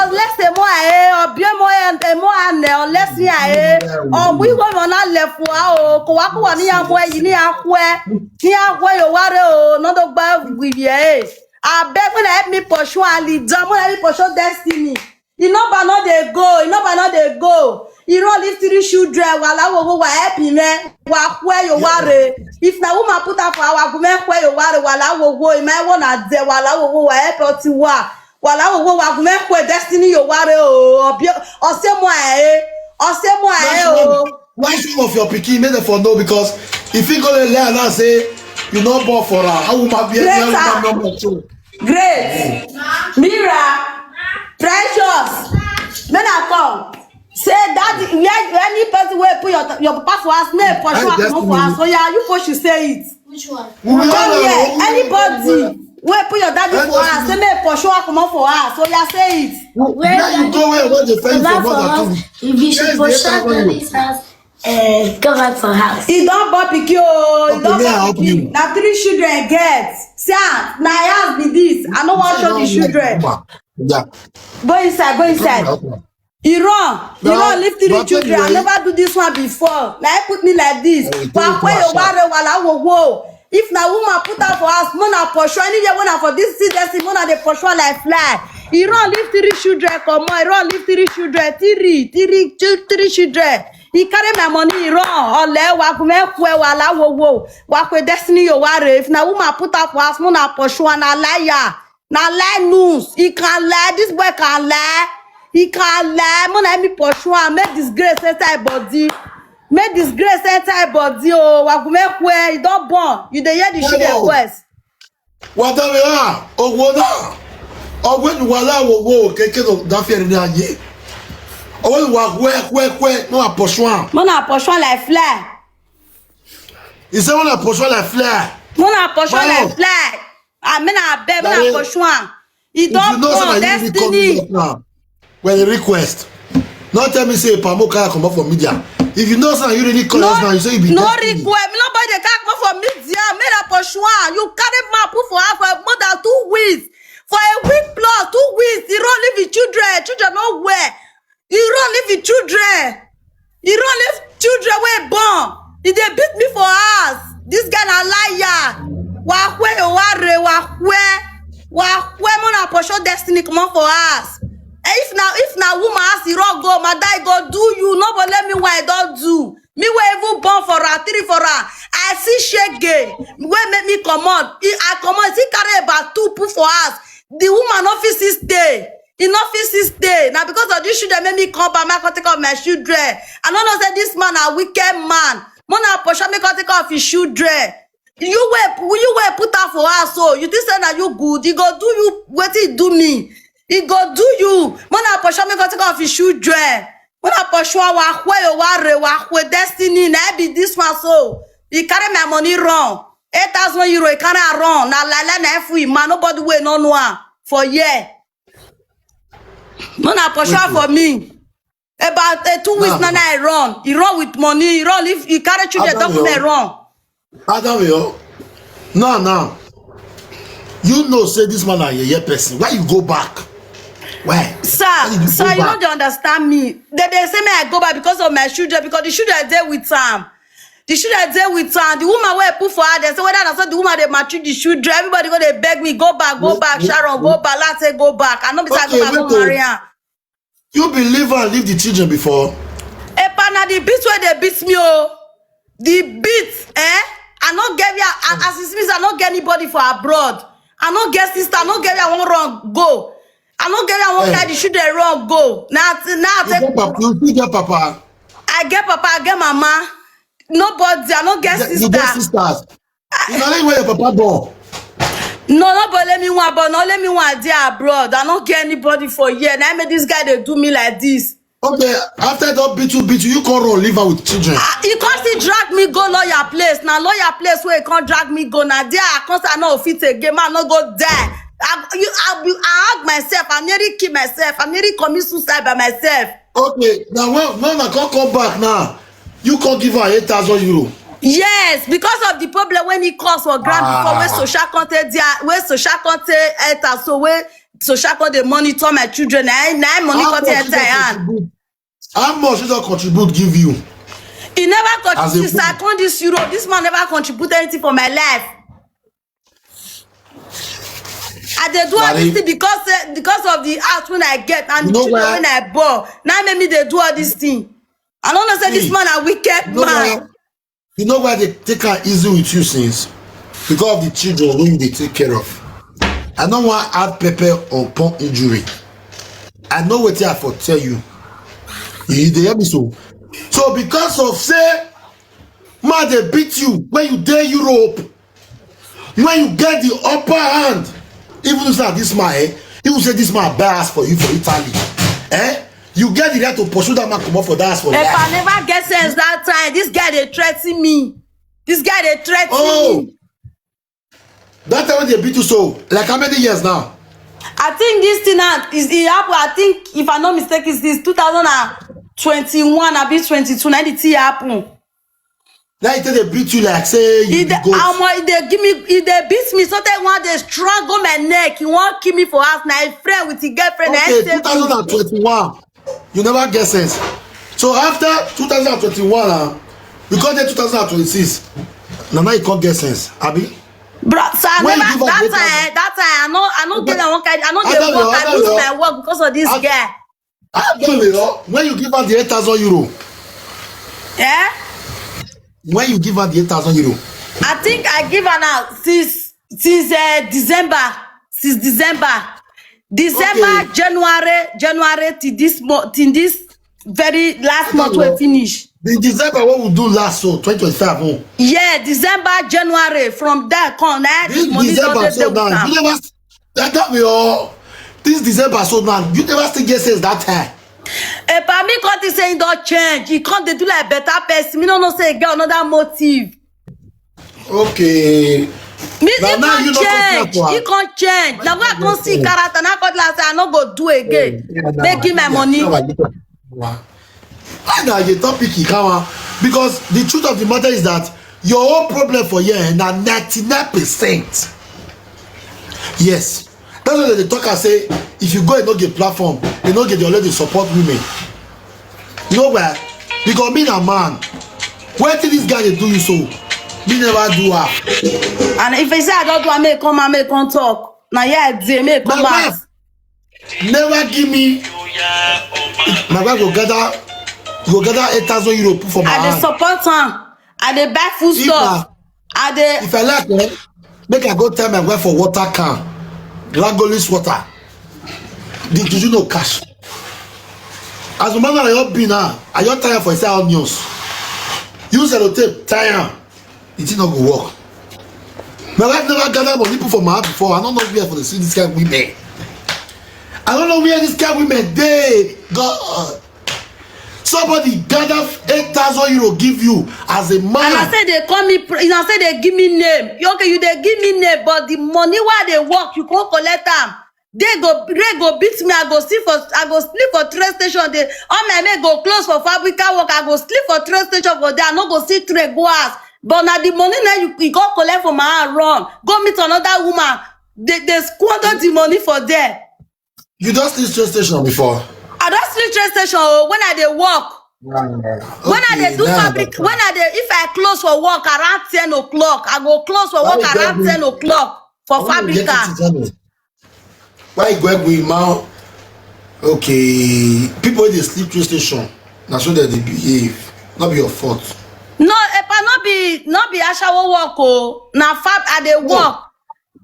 Ọ̀lẹ́sẹ̀ mọ́ ẹ̀, ọ̀bí mọ́ ẹ̀ mọ́ ànẹ̀, ọ̀lẹ́sìn ẹ̀. Ọ̀bí wọ́n mọ̀ náà lẹ̀ fún wa o, kò wá kó wà níyà mọ́ ẹ̀yìn níyà kú ẹ̀. Níyà kú ẹ̀ yóò wá rẹ̀ o, nọ́dọ̀ gbá wìwì ẹ̀. Abeg, make una help me pursue Alida, make una help me pursue Destiny. E number no dey go, e number no dey go. E run leave three children, wala wowo wa help him eh. Wa kwe yo ware. If na woman put am for our gumen kwe yo ware, wala wowo, e mai wona de, wala wowo wa help oti wa. Wala wowo wa gumen kwe Destiny yo ware o. Obio, ose mo eh. Ose mo eh o. Why some of your pikin make dem for know because if he go dey lie now say you no born for her, how woman be any woman no mature. Great. Mira, Precious, make I come. Say daddy, where any person wey put your your papa for house, make pursue her comot for house. So yeah, you push you say it. Which one? Come here, anybody wey put your daddy for house, say make pursue her comot for house. So yeah, say it. Where you go where you want to fence your mother too? If you should pursue her daddy's house, eh, come back for house. E don born pikin o, e don born pikin. Na three children get. See am, na house be this. I no wan show the children. Yeah. Go inside, go inside. E run, e run leave three children. I never do this one before. Na him put me like this. Pakwe yo ware wala wo wo. If na woman put am for house, mona pursue anywhere when I for this see this mona dey pursue like fly. E run leave three children comot. E run leave three children, three, three, two, three children. E carry my money, e run. Ole wa gume kwe wala wo wo. Wa kwe Destiny yo ware. If na woman put am for house, mona pursue na liar. Na lie news. He can lie. This boy can lie. He can lie. Mona me pursue am. Make disgrace enter him body. Make disgrace enter him body. Oh, wa gume kwe. He don born. You dey hear the shit dey request. Wadawe ha, owo na. Owo ni wala owo keke no da fere ni aye. Owo ni wa kwe kwe kwe no a pursue am. Mona pursue like fly. He say mona pursue like fly. Mona pursue like fly. Ah, me na beg, me na pursue am. He don born Destiny. Well, a request. No tell me say Pamo carry comot for media. If you know say you really call us now, you say you be no request. Nobody dey carry comot for media. Me na pursue am. You carry man put for house for more than two weeks. For a week plus, two weeks, he run leave his children. Children no where. He run leave his children. He run leave children wey born. He dey beat me for house. This guy na liar. Wa kwe yo ware wa kwe. Wa kwe mona pursue Destiny comot for house. Eh, if na if na woman house he run go, my die go do you. No go let me why don do. Me wey even born for her, three for her. I see shege wey make me comot. I comot, he carry about two put for house. The woman no fit still stay. He no fit still stay. Na because of this children make me come back, make I come take care of my children. I no know say this man na wicked man. Mona pursue me come take care of his children. You wey you wey put am for house so you think say na you good? He go do you wetin he do me. He go do you. Mona pursue me come take care of his children. Mona pursue wa kwe yo ware wa kwe Destiny na be this one so. He carry my money run. Eight thousand euro he carry am run. Na lie lie na efu man nobody wey no know am for here. Mona pursue am for me. About uh, two weeks now, now I run. He run with money. He run. If he carry children, document run. Adam yo. No, no. You know, say this man a yeye person. Why you go back? Why? Sir, sir, you no dey understand me. They dey say me I go back because of my children, because the children dey with am. The children dey with am. The woman wey put for her, dem say whether na so the woman dey maltreat the children. Everybody go dey beg me, "Go back, go back, Sharon, go back." Let's say, "Go back." I no be say I go back, go marry am. You believe and leave the children before? Epa, na the beat wey dey beat me o. The beat, eh? I no get where, as it means, I no get anybody for abroad. I no get sister, I no get where I wan run go. I no get where I wan carry the children run go. Now, now I take. You get papa? I get papa, I get mama. Nobody, I no get sister. You get sisters. You know where your papa born. No, no, but let me one, but no, let me one there abroad. I no get anybody for here. Now make this guy dey do me like this. Okay, after that beat you, beat you, you come run, leave her with children. Ah, you come still drag me go lawyer place. Now lawyer place where you come drag me go. Now there I come say I no fit again. Man, no go die. I, you, I, I hug myself. I nearly kill myself. I nearly commit suicide by myself. Okay, now when when I come come back now, you come give her eight thousand euro. Yes, because of the problem when he cause for ground before, where social contact there, where social contact enter, so where social contact dey monitor my children, na na money contact enter hand. How much you don contribute give you? He never contribute since I come this Europe. This man never contribute anything for my life. I dey do all this thing because eh, because of the house when I get and the children when I bore. Now make me dey do all this thing. I don't know say this man a wicked man. You know why they take am easy with you since? Because of the children wey you dey take care of. I no wan add pepper upon injury. I know wetin I for tell you. You dey hear me so? So because of say man dey beat you when you dey Europe, when you get the upper hand, even if na this man, eh, even say this man buy house for you for Italy, eh, you get the right to pursue that man comot for that house for life. If I never get sense that time, this guy dey threaten me. This guy dey threaten me. That time when they beat you so, like how many years now? I think this thing now is it happen. I think if I'm not mistaken, it's this two thousand and twenty-one, I be twenty-two, now the thing happen. Now it dey beat you like say you If they, go. Omo, if they give me, if they beat me, so they want they strangle my neck. You want kill me for house. Now a friend with his girlfriend. Okay, two thousand and twenty-one. You never get sense. So after two thousand and twenty-one, uh, we call it two thousand and twenty-six. Now now you can't get sense, Abi. Bro, so I When you never give her that the time, that time I know I know get I won't I know they Adam, work. I Adam, lose Adam. My work because of this Adam. Guy. Adam, you know, when you give her the eight thousand euro, Yeah. When you give her the eight thousand euro, I think I give her now since since uh, December. Since December. December, okay. January, January till this month, till this very last month we finish. The December what we do last so twenty twenty-five. Oh. Yeah, December, January from there come that this money December, so now, you never that time we all this December so now you never still get sense that time. Epa me come think say he don change. He come dey do like better person. Me no know say he get another motive. Okay. Me, he come change. He come change. Now when I come see character, now God like say I no go do again. Make him my money. Why now the topic he come out? Because the truth of the matter is that your whole problem for here na ninety-nine percent. Yes. That's why they talk and say if you go and not get platform, you not get your lady support women. You know why? Because me na man. Wetin this guy dey do you so? Me never do her. And if he say I don't do am, make come and make come talk. Now yeah, I dey make come out. Never give me. My wife go gather, go gather eight thousand euro put for my hand. I dey support am. I dey buy food stuff. I dey. If I like, eh, make I go tell my wife for water can, Lagolis water. Did, did you know cash? As a man, I don't be now. I don't tire for inside onions. Use sellotape, tie am. The thing no go work. My wife never gather money put for my hand before. I don't know where for the see this kind of women. I don't know where this kind of women dey. God. Somebody gather eight thousand euro give you as a man. And I say they call me, and I say they give me name. You okay, you they give me name, but the money where they work, you can't collect them. They go, they go beat me. I go sleep for, I go sleep for train station. They all my men go close for fabrica work. I go sleep for train station for there. I no go see train go house. But now the money now you, you go collect for my hand run. Go meet another woman. They, they squander the money for there. You just leave train station before? I just leave train station oh, when I dey work. When I dey do fabric, when I dey, if I close for work around ten o'clock, I go close for work around ten o'clock for fabric. Why you go with mouth? Okay, people wey dey sleep train station, na so dem dey behave. No be your fault. No, epa, no be, no be ashawo work o. Na fab I dey work.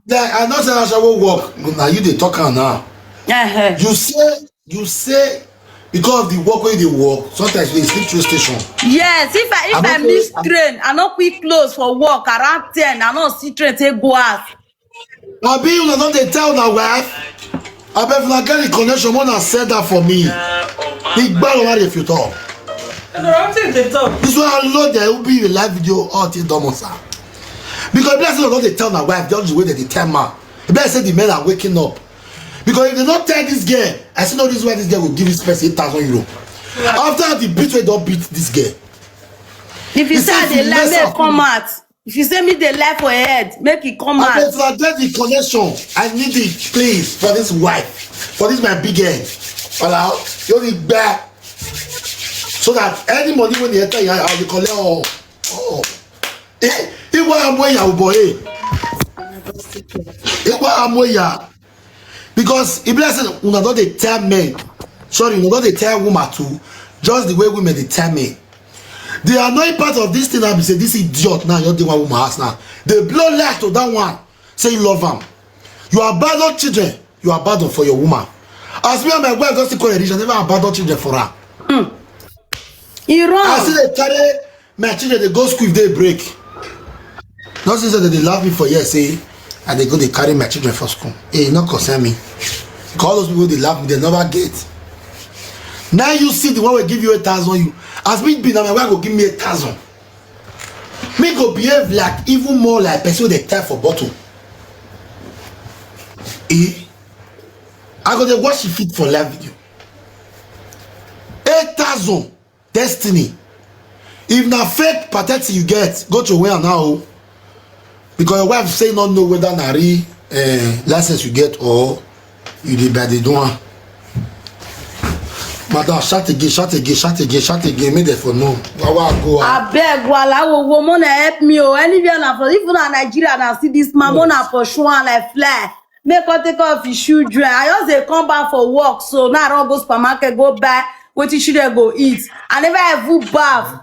Yeah, I know say ashawo work. Na you dey talk am now. Uh-huh. You say, you say because of the work wey you dey work, sometimes you dey sleep train station. Yes, if I if I, I miss train, I no quick close for work around ten. I no see train take go house. Abi una don dey tell una wife? Abeg, if una get the connection, una send that for me. Igba lo wari if you talk. This one I load there will be a live video all till domo sir. Because blessing una don dey tell una wife just the way that they tell ma. Blessing say the men are waking up. Because if they not tell this girl, I see no reason why this girl will give this person eight thousand euro. After the beat wey don beat this girl. If you say I dey lie, make come out. If you say me dey lie for head, make e come out. Abeg, if I get the connection, I need it, please, for this wife, for this my big head. Allow you the back, so that any money when they enter, I will collect all. Oh, eh, iwa amoya boy, eh, iwa amoya. Because if blessing, una don dey tell men, sorry, una don dey tell woman too, just the way women dey tell men. The annoying part of this thing now be say this idiot now, you dey one woman house now. They blow light to that one, say you love am. You abandon children, you abandon for your woman. As me and my wife just call a region, never abandon children for her. He wrong. I see they carry my children, they go school if they break. Not since that they love me for years, say, and they go, they carry my children for school. Hey, not concern me. Call those people they love me, they never get. Now you see the one will give you a thousand. You as me be now, my wife will give me a thousand. Me go behave like even more like person they tie for bottle. Eh? I go dey wash your feet for live video. Eight thousand destiny. If na fake patenti you get, go to where now. Because your wife say not know whether na real uh, license you get or you dey by the do am. Madam, shout again, shout again, shout again, shout again. Make dem for know. Wawa go. Abeg, wala wo wo, mona help me o. Anywhere na for, if na Nigeria na see this man, mona pursue am like fly. Make come take care of his children. I just dey come back for work, so now I run go supermarket go buy wetin children go eat. I never even baff.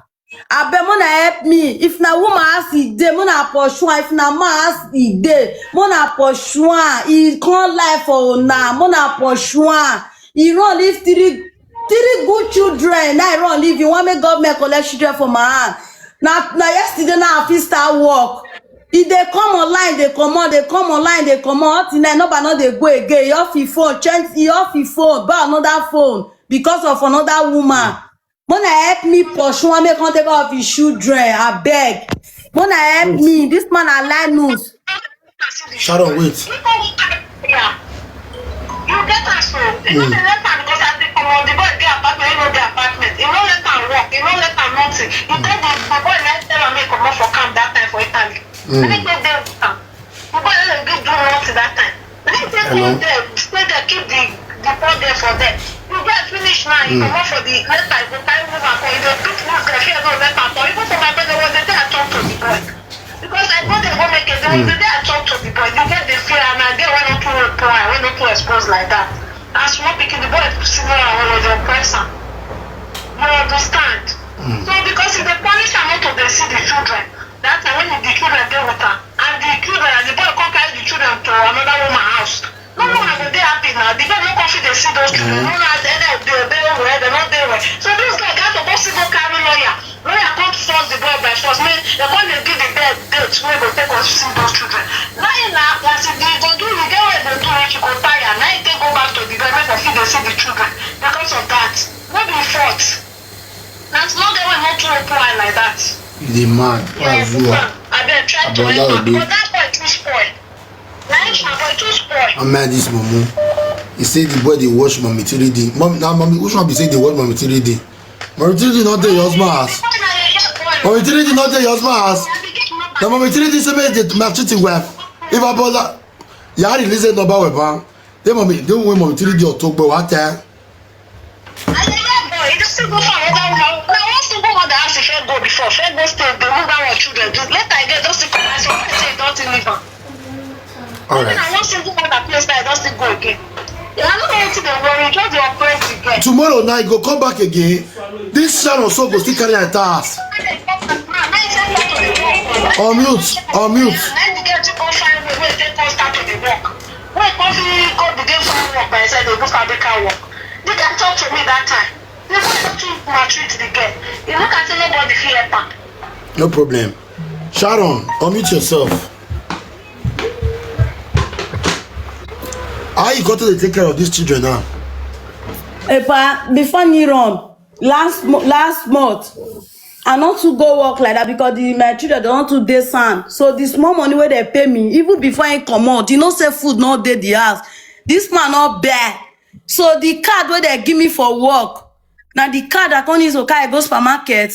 Abeg, mona help me. If na woman house e dey, mona pursue am. If na man house e dey, mona pursue am. E come lie for una, mona pursue am. E run leave three three good children. Now e run leave. You wan make government collect children for my hand? Na na yesterday now I fit start work. E dey come online, dey comot, dey come online, dey comot. All till now, number no dey go again. E off e phone, change, e off e phone, buy another phone because of another woman. Mona help me pursue am, make come take care of his children, abeg. Mona help me, this man na Linus. Sharon, wait. You get am so. You no dey let am because as the comot, the boy dey apartment, he no dey apartment. He no let am work, he no let am nothing. He tell the, the boy na tell am make comot for camp that time for Italy. Make dem dey with am. The boy no dey do nothing that time. Make dem dey there, stay there, keep the the boy there for them. The boy finish now, he comot for the later, he go carry woman come. He dey beat this girl, she no let am come. Even for my brother, was the day I talk to the boy. Because I go there go make a day. The day I talk to the boy, the girl dey fear, and I get one or two reply, one or two expose like that. As small pikin, the boy senior and was oppress am. You understand? So because he dey punish am, not to dey see the children. That time when the children dey with am, and the children, and the boy come carry the children to another woman house. No woman go dey happy now. The girl no come fit dey see those children. No know as any of the obey well, they no dey well. So this guy got to go see go carry lawyer. Lawyer come force the boy by force. Make they come dey give the girl date wey go take us see those children. Now he na as he dey go do, the girl wey dey do it, she go tire. Now he take go back to the girl make dem fit dey see the children. Because of that, no be fault. Na small girl wey no too open eye like that. You dey mad? Yes, you are. Abeg try to help am. But that boy too spoil. Nice, my boy too spoil. I met this mumu. He say the boy dey watch Mommy three D. Mom, now Mommy, which one be say dey watch Mommy three D? Mommy three D not dey your husband house. Mommy three D not dey your husband house. Now Mommy three D say make dey maltreat him wife. If I bother, you are releasing number weapon. Then Mommy, then when Mommy three D or talk about what time? Still go for another woman. Na one single mother house e first go before, first go stay, dey look that one children. Just later again, just still come out, so I say e don still leave am. All right. Na one single mother place, na e don still go again. Yeah, I no know wetin dey worry, just dey oppress the girl. Tomorrow night, go come back again. This Sharon so go still carry her enter house. Unmute, unmute. Na the girl to come find way, wey take come start to dey work. Wey come fit go begin find work by herself, dey do fabrical work. The girl talk to me that time. The boy don too mature to the girl. He look as if nobody fit help am. No problem. Sharon, unmute yourself. How you go to dey take care of these children now? Epa, before me run, last mo- last month, I no too go work like that because the my children don too dey sound. So the small money wey dem pay me, even before I comot, you know say food no dey the house. This man no bear. So the card wey dem give me for work, na the card I come use to carry go supermarket,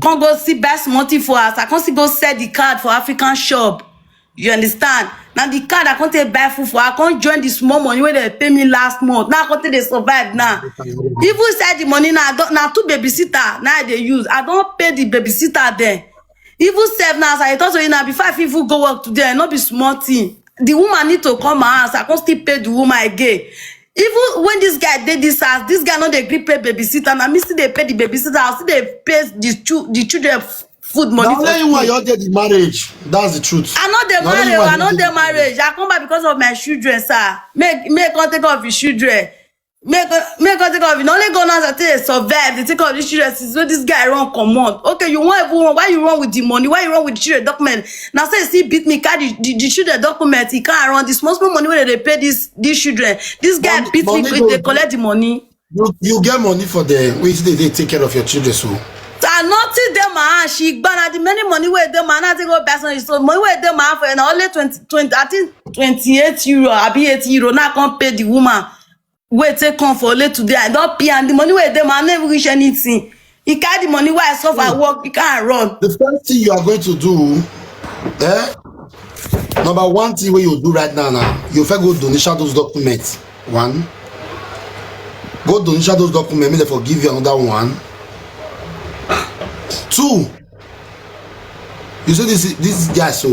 come go see buy small thing for house. I come still go sell the card for African shop. You understand? Na the card I come take buy food for. I come join the small money wey dem pay me last month. Now I come take dey survive now. Even sell the money now, I don, na two babysitter now I dey use. I don pay the babysitter dem. Even sef now, as I dey talk to you now, before I fit even go work today, no be small thing. The woman need to come my house. I come still pay the woman again. Even when this guy dey this house, this guy no dey gree pay babysitter. Na me still dey pay the babysitter. I still dey pay the chu- the children f- food money Na for only you school. And you all dey the marriage. That's the truth. I no dey Na only marry, you o, and I you no dey dey the marriage. I come back because of my children, sir. Make make I come take care of the children. Make make I come take care of it. Na only God knows I take dey survive. Dey take care of the children since wey this guy run comot. Okay, you wan even run? Why you run with the money? Why you run with the children document? Na so he still beat me, carry the, the, the children document. He can't run the small small money wey dem dey pay this these children. This guy Money, beat me, money he go dey do. Collect the money. You you get money for them. Wey you dey dey take care of your children so. Ta nothing dey my hand. She gba na the many money wey dey my hand. I take go buy something. So money wey dey my hand for na only twenty, twenty, I think twenty-eight euro, abi eighty euro. Now I come pay the woman wey take come for late today. I don pay am. The money wey dey my hand no even reach anything. He carry the money wey I suffer work, he can't run. The first thing you are going to do, eh? Number one thing wey you do right now, now you first go donation those documents. One, go donation those documents. Make dem for give you another one. Two, you see this this guy so.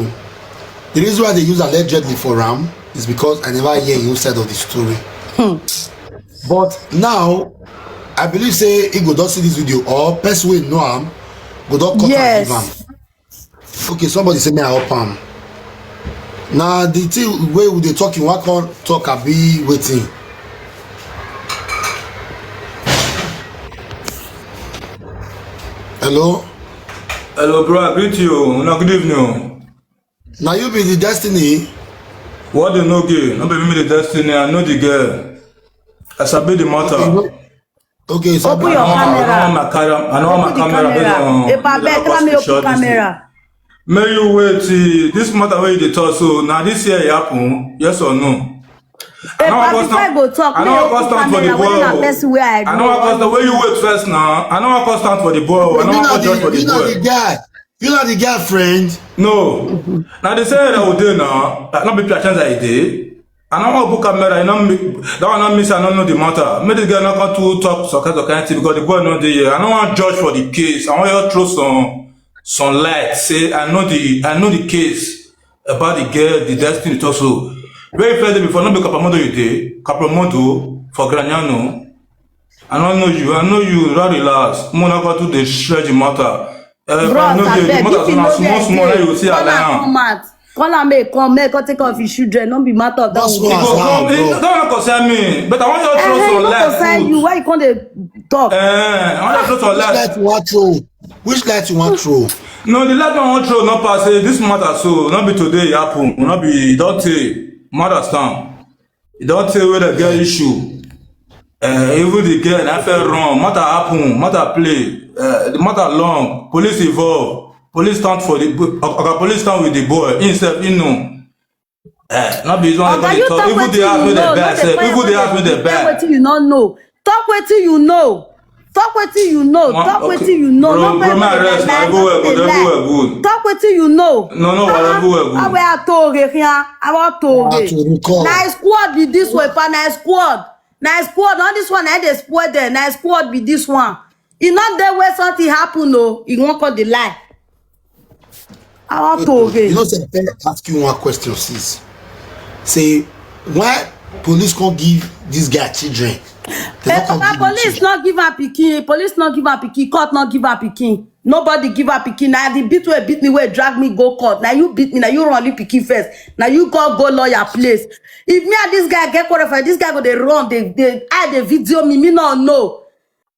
The reason why they use allegedly for am is because I never hear him side of the story. But now, I believe say he go don see this video or person wey know am go don cut am give am. Yes. Okay, somebody say me I help am. Na the thing wey we dey talk, you wan come talk abi wetin? Hello? Hello, bro. I greet you. Una good evening. Na you be the destiny? What dey no gay? No be me be the destiny. I know the girl. I sabi the matter. Okay, you know, okay, so Open your I know, I know camera. My camera. I know my Open the camera. Based camera. On Epa, the beg, let me open camera. May you wait. Eh, this matter wey you dey talk so, na this year e happen? Yes or no? I no Epa, wan before I constant, go talk, I no may wan open constant for the camera, whether na boy. Person wey I I no know. Wan constant. Where you wait first now? I no wan constant for the boy. I no wan judge for the boy. You know the guy. You know the girlfriend. No. Now they say that we dey now. That not be chance I dey. I no wan put camera. You know me. That one not miss. I don't know the matter. Make the girl not come to talk so kind of kind thing because the boy not dey here. I no wan judge for the case. I want you throw some some light. Say I know the I know the case about the girl, the destiny also. Very first day before, not be Kapamoto you dey. Kapamoto for Graniano. I don't know you. I know you. Don't relax. Mo na go to the stretch the matter. Uh, Bros, I know the abeg, matter if you so na know small, the small, idea, you see call am come out. Call am make come, make come take care of his children. No be matter of that. That's one. He go come. He, that one concern me. But I want you to throw some light. Eh, eh, no concern you. Why you come dey talk? Eh, I want you to throw some light. Which light you want throw? Which light you want throw? No, the light I want throw not pass. Eh, this matter so not be today e happen. Not be don't say matter stand. E don tey wey dem get issue. Eh, even the girl na fair run. Matter happen, matter play, eh, the matter long. Police involve. Police stand for the bo- Oga police stand with the boy. Himself, he know. Eh, not be this one. Oga, you talk wetin you know. Even the house wey dem buy. Talk wetin you no know. Talk wetin you know. Talk wetin you know. Talk wetin you know. Bro, no bro, my rest. Everywhere good. Everywhere good. Talk wetin you know. No, no, everywhere good. Awe atore here. Awe atore. Na squad be this way, pa. Na squad. Na squad. All this one, I dey spoil them. Na squad be this one. E no dey where something happen o. E wan call the lie. I wan to You again. know, say I ask you one question, sis. Say, why police can't give this guy children? They Eh, not can't Papa, give him police children. not give am pikin, police not give am pikin, court not give am pikin, nobody give am pikin. Na the beat wey beat me, wey drag me go court. Na you beat me, na you run the pikin first. Na you go go lawyer place. If me and this guy get quarrel for this guy go dey run, dey dey I dey video me, me no know.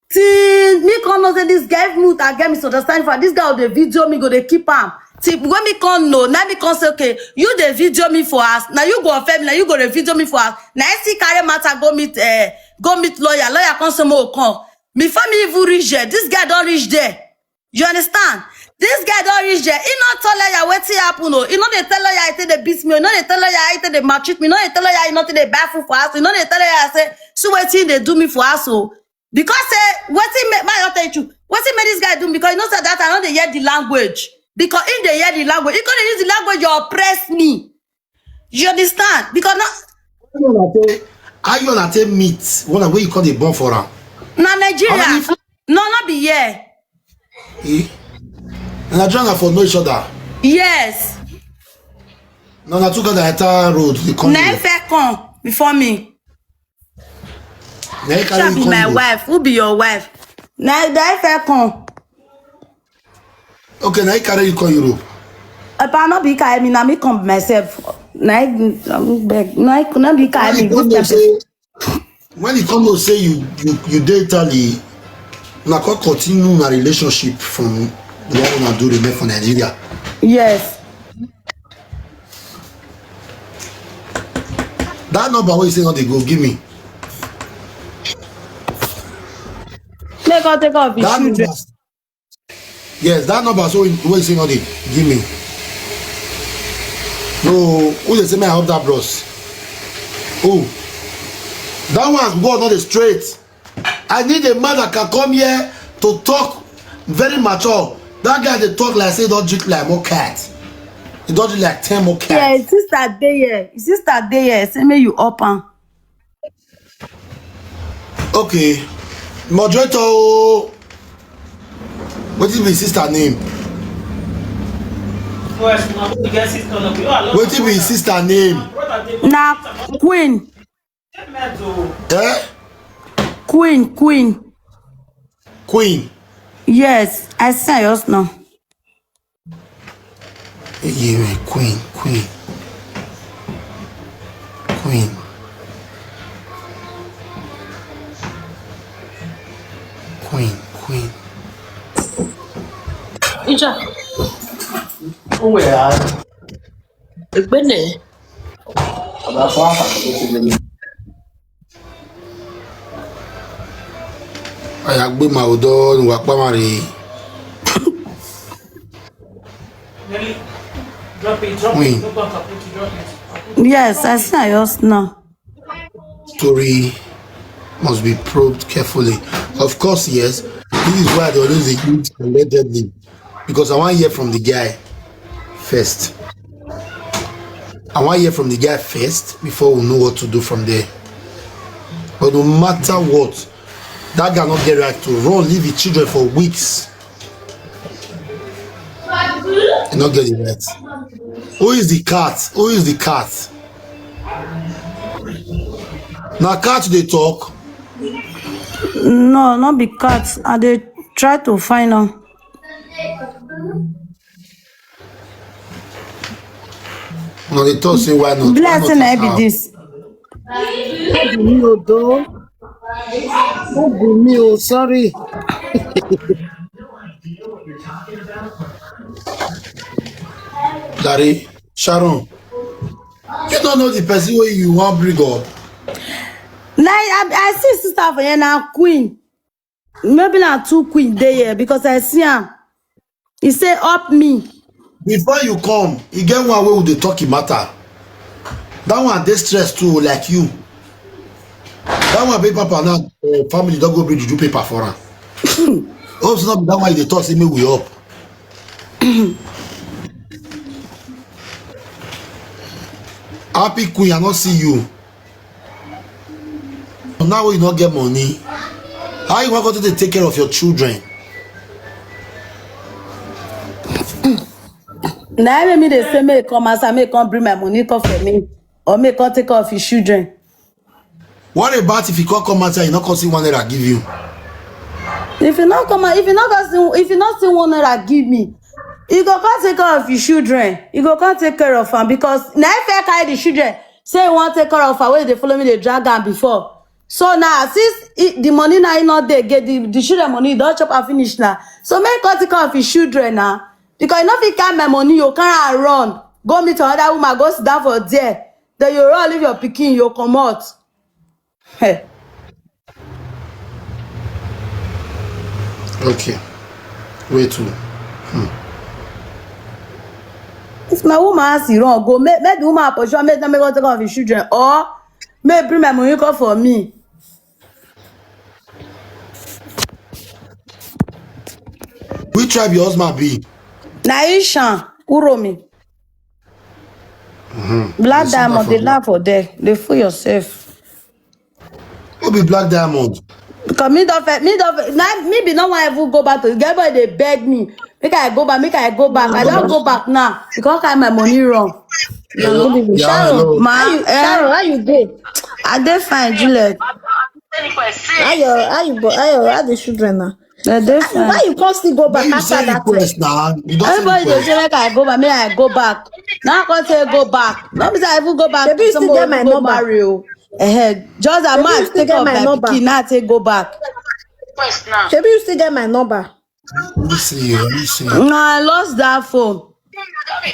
Till me come know say this guy, if me I get misunderstanding for this guy, go dey video me, go dey keep am. Till when me come know, now me come say, okay, you dey video me for us. Now you go offend me, now you go dey video me for us. Now I still carry matter go meet uh, go meet lawyer. Lawyer come say mo come. Before me even reach there, this guy don reach there. You understand? This guy don reach there. He not tell lawyer wetin happen o. He no dey tell lawyer I say they beat me. He no dey tell lawyer I say they maltreat me. He no dey tell lawyer I not they buy food for us. He no dey tell lawyer I say see wetin they do me for us o. Because say wetin make my not tell you. Wetin make this guy do me? Because you know say that I no dey hear the language. Because in dey hear the language, he gonna use the language you oppress me. You understand? Because now How you wanna take meet one way you call the born for am? Na How many Nigeria. f- No, not be here. Eh? And I join for know each other. Yes. No, na two got the entire road. The country. Na fair come before me. Na you Shall carry be you my come go. Wife. Who be your wife? Na na fair come. Okay, na you carry you come Europe. If I not be carry me, na me come myself. Na I beg. Na I could not be When carry you me. come This know kind person. say, when you come know say you you you dey Italy, na come continue na relationship from the one una do remain for Nigeria. Yes. That number wey you say no dey go, give me. Take off, take off the That children. number. Yes, that number so wey you say no dey, give me. No, who dey say me I help that bros? Who? That one go not straight. I need a man that can come here to talk very mature. That guy dey talk like say he don drink like more cat. He don drink like ten more Yeah, cats. Sister dey here. Sister dey here. Say make you up am. Okay. Moderator, oh, wetin be sister name? Wetin be sister name? Na Queen. Eh? Queen, Queen. Queen. Yes, I say yours now. Yeah, Queen, Queen, Queen, Queen, Queen. Ija. Egbene. Aya gbé màá dọ́ ni wàá pàmò rè. Queen. Yes, I say yours now. Story must be probed carefully. Of course, yes. This is why they always dey use allegedly. Because I want to hear from the guy first. I want to hear from the guy first before we know what to do from there. But no matter what, that guy not get right to run, leave his children for weeks. He not get it right. Who is the cat? Who is the cat? Now cat they talk. No, not be cat. I dey try to find am. No, they talk say why not? Why not Blessing as I be how? This. Obi mi o do. Obi mi o, sorry. Larry, Sharon, you don't know the person where you want bring up. Now I, I see sister for here now, Queen. Maybe na two Queen dey here because I see am. He say up me. Before you come, you get one way with the talking matter. That one dey stress too, like you. That one big papa now, uh, family don't go bring juju paper for am. Hope not that one they talk say me we up. Happy Queen, I not see you. Now you not get money. How you want to take care of your children? Na im make me dey say make e come outside, make e come bring my money come for me, or make e come take care of his children. What about if you can't come outside, you not come see one naira give you? If you not come out, if you not go see, if you not see one naira give me, you go come take care of your children. You go come take care of am because na if I carry the children, say you want take care of her, wey dey follow me, dey drag am before. So now, since e, the money now e not dey get the, the children money, you don chop and finish now. So make e come take care of his children now. Because you no fit carry my money, you carry am run. Go meet another woman, go sit down for there. Then you run, leave your pikin, you comot. Hey. Okay. Wait too. If my woman ask you wrong, go make, make the woman pursue, make them make go take care of his children, or make bring my money come for me. Which tribe your husband be? Na Ishan, Uromi. Black They see that Diamond, for they me. Laugh for there. They fool yourself. Who be Black Diamond? Because me don't fe-, me don't fe-, na, me be no one even go back to the girl boy. They beg me, make I go back, make I go back. I don't go back now. You can't carry my money wrong. Hello? Yeah, Sharon, hello. Ma, how you, eh? Sharon, how you dey? I dey fine, Juliet. How your how you bo- how your how the children now? They dey Why fine. You can't still go Then back you after say that thing? request now. You don't say Everybody dey request. Say make I go back, make I go back. Now I can't say go back. Not be say I even go back. Shebi you still Somebody get my go number? Marry o. Eh, just a Shebi you man still take get off my my number? Pikin, now take go back. Shebi you still get my number? Let me see you. Let me see. No, I lost that phone.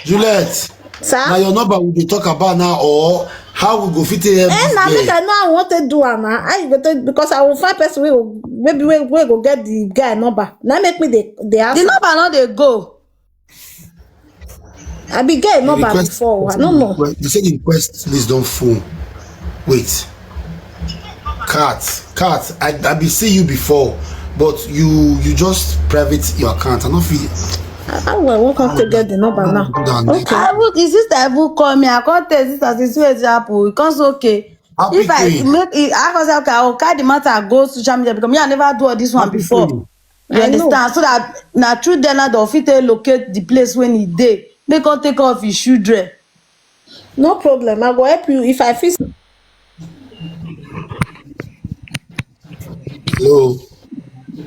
Juliet, now Sir? your number we dey talk about now, or how we go fit take help Eh, this na make girl? I know I want to do am na. How you go take, because I will find person wey go maybe wey wey go get the guy number. Na make me dey dey ask. The number no dey go. I be get The number request, before. I don't know. request, you say the request list don full. Wait. Cat, cat. I, I be see you before, but you you just private your account. I don't feel. How I want come to get the number now? Do that. Okay. I would, the sister even call me. I call the sister, say, "See wetin happen." It comes okay. Happy If I thing. make it, I cause okay, I will carry the matter go social media because me, I never do all this one Happy before. thing. You I know. Understand? So that na through there now, they'll fit take locate the place when he dey. Make come take care of his children. No problem. I go help you if I fit. Hello.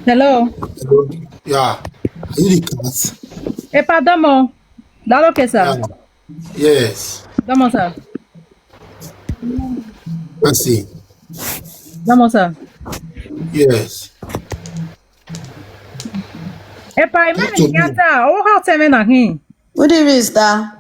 Hello. Hello. Yeah. Are you the cat? Epa Domo. That okay, sir? Yeah. Yes. Domo, sir. I see. Domo, sir. Yes. Epa, Talk to imagine me. Nyata. Oh, how tell me na him. Good evening, sir.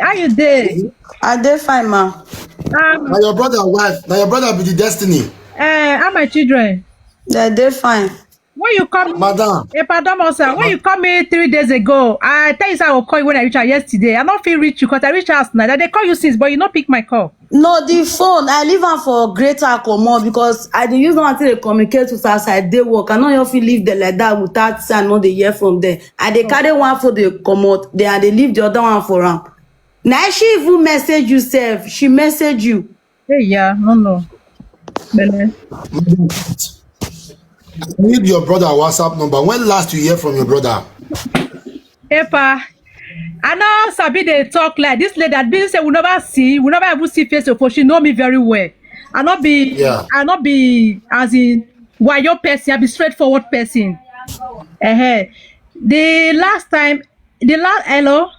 How you dey? I dey fine, ma. Um, Now your brother wife. Now your brother be the destiny. uh, how my children? They dey fine. When you come, Madam. Epa Domo, sir, when you call me three days ago, I tell you, sir, I will call you when I reach out yesterday. I don't feel reach you because I reach out now. They call you since, but you not pick my call. No, the phone, I leave am for Greater Comot because I dey use am take dey communicate with her as I dey work. I no just fit leave them like that without say I no dey hear from them. I dey carry one phone dey comot, then I dey leave the other one for am. Na she even message you sef. She message you. Hey, yeah, no, no. Bele. Madam, I need your brother WhatsApp number. When last you hear from your brother? Epa, I know Sabi dey talk like this lady. I been say we never see, we never even see face to face. She know me very well. I not be, Yeah. I not be as in wayo person. I be straightforward person. Uh-huh. The last time, the last hello.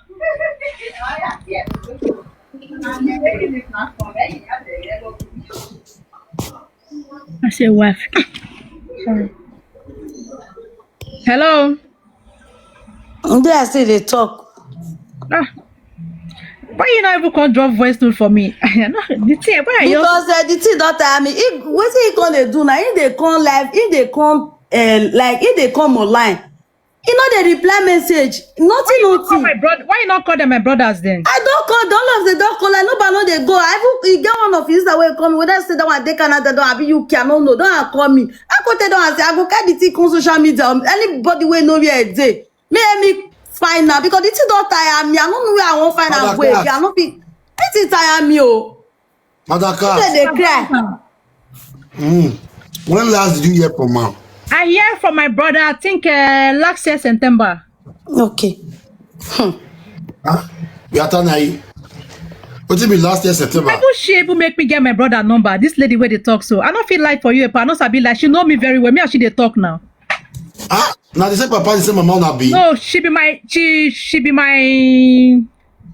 I say wife. Sorry. Hello. There I still dey talk. Ah. Why you not even come drop voice note for me? I know the thing. Why are you? Because uh, the thing don tire me. He, wetin he come dey do now? He dey come live. He dey come uh, like he dey come online. He no dey reply message. Nothing, Call nothing. my brother. Why you not call them my brothers then? I don call them, all of them don call. Like nobody no dey go. I even e get one of his sister wey call me. Whether say that one dey Canada, don abi U K, I no know. Don call me. I go tell them, I say I go carry the thing come social media. Um, anybody wey know where e dey, make me find am because the thing don tire me. I no know where I wan find am go again. I no fit. Wetin tire me o? Madam They Cat. dey cry. Mm. When last did you hear from am? I hear from my brother, I think uh, last year September. Okay. Huh? We are turning. What did be last year September? Even she even make me get my brother number. This lady where they talk so. I don't feel like for you, but I know sabi like she know me very well. Me and she they talk now. Ah, now the same papa, the same mama na be. No, she be my she she be my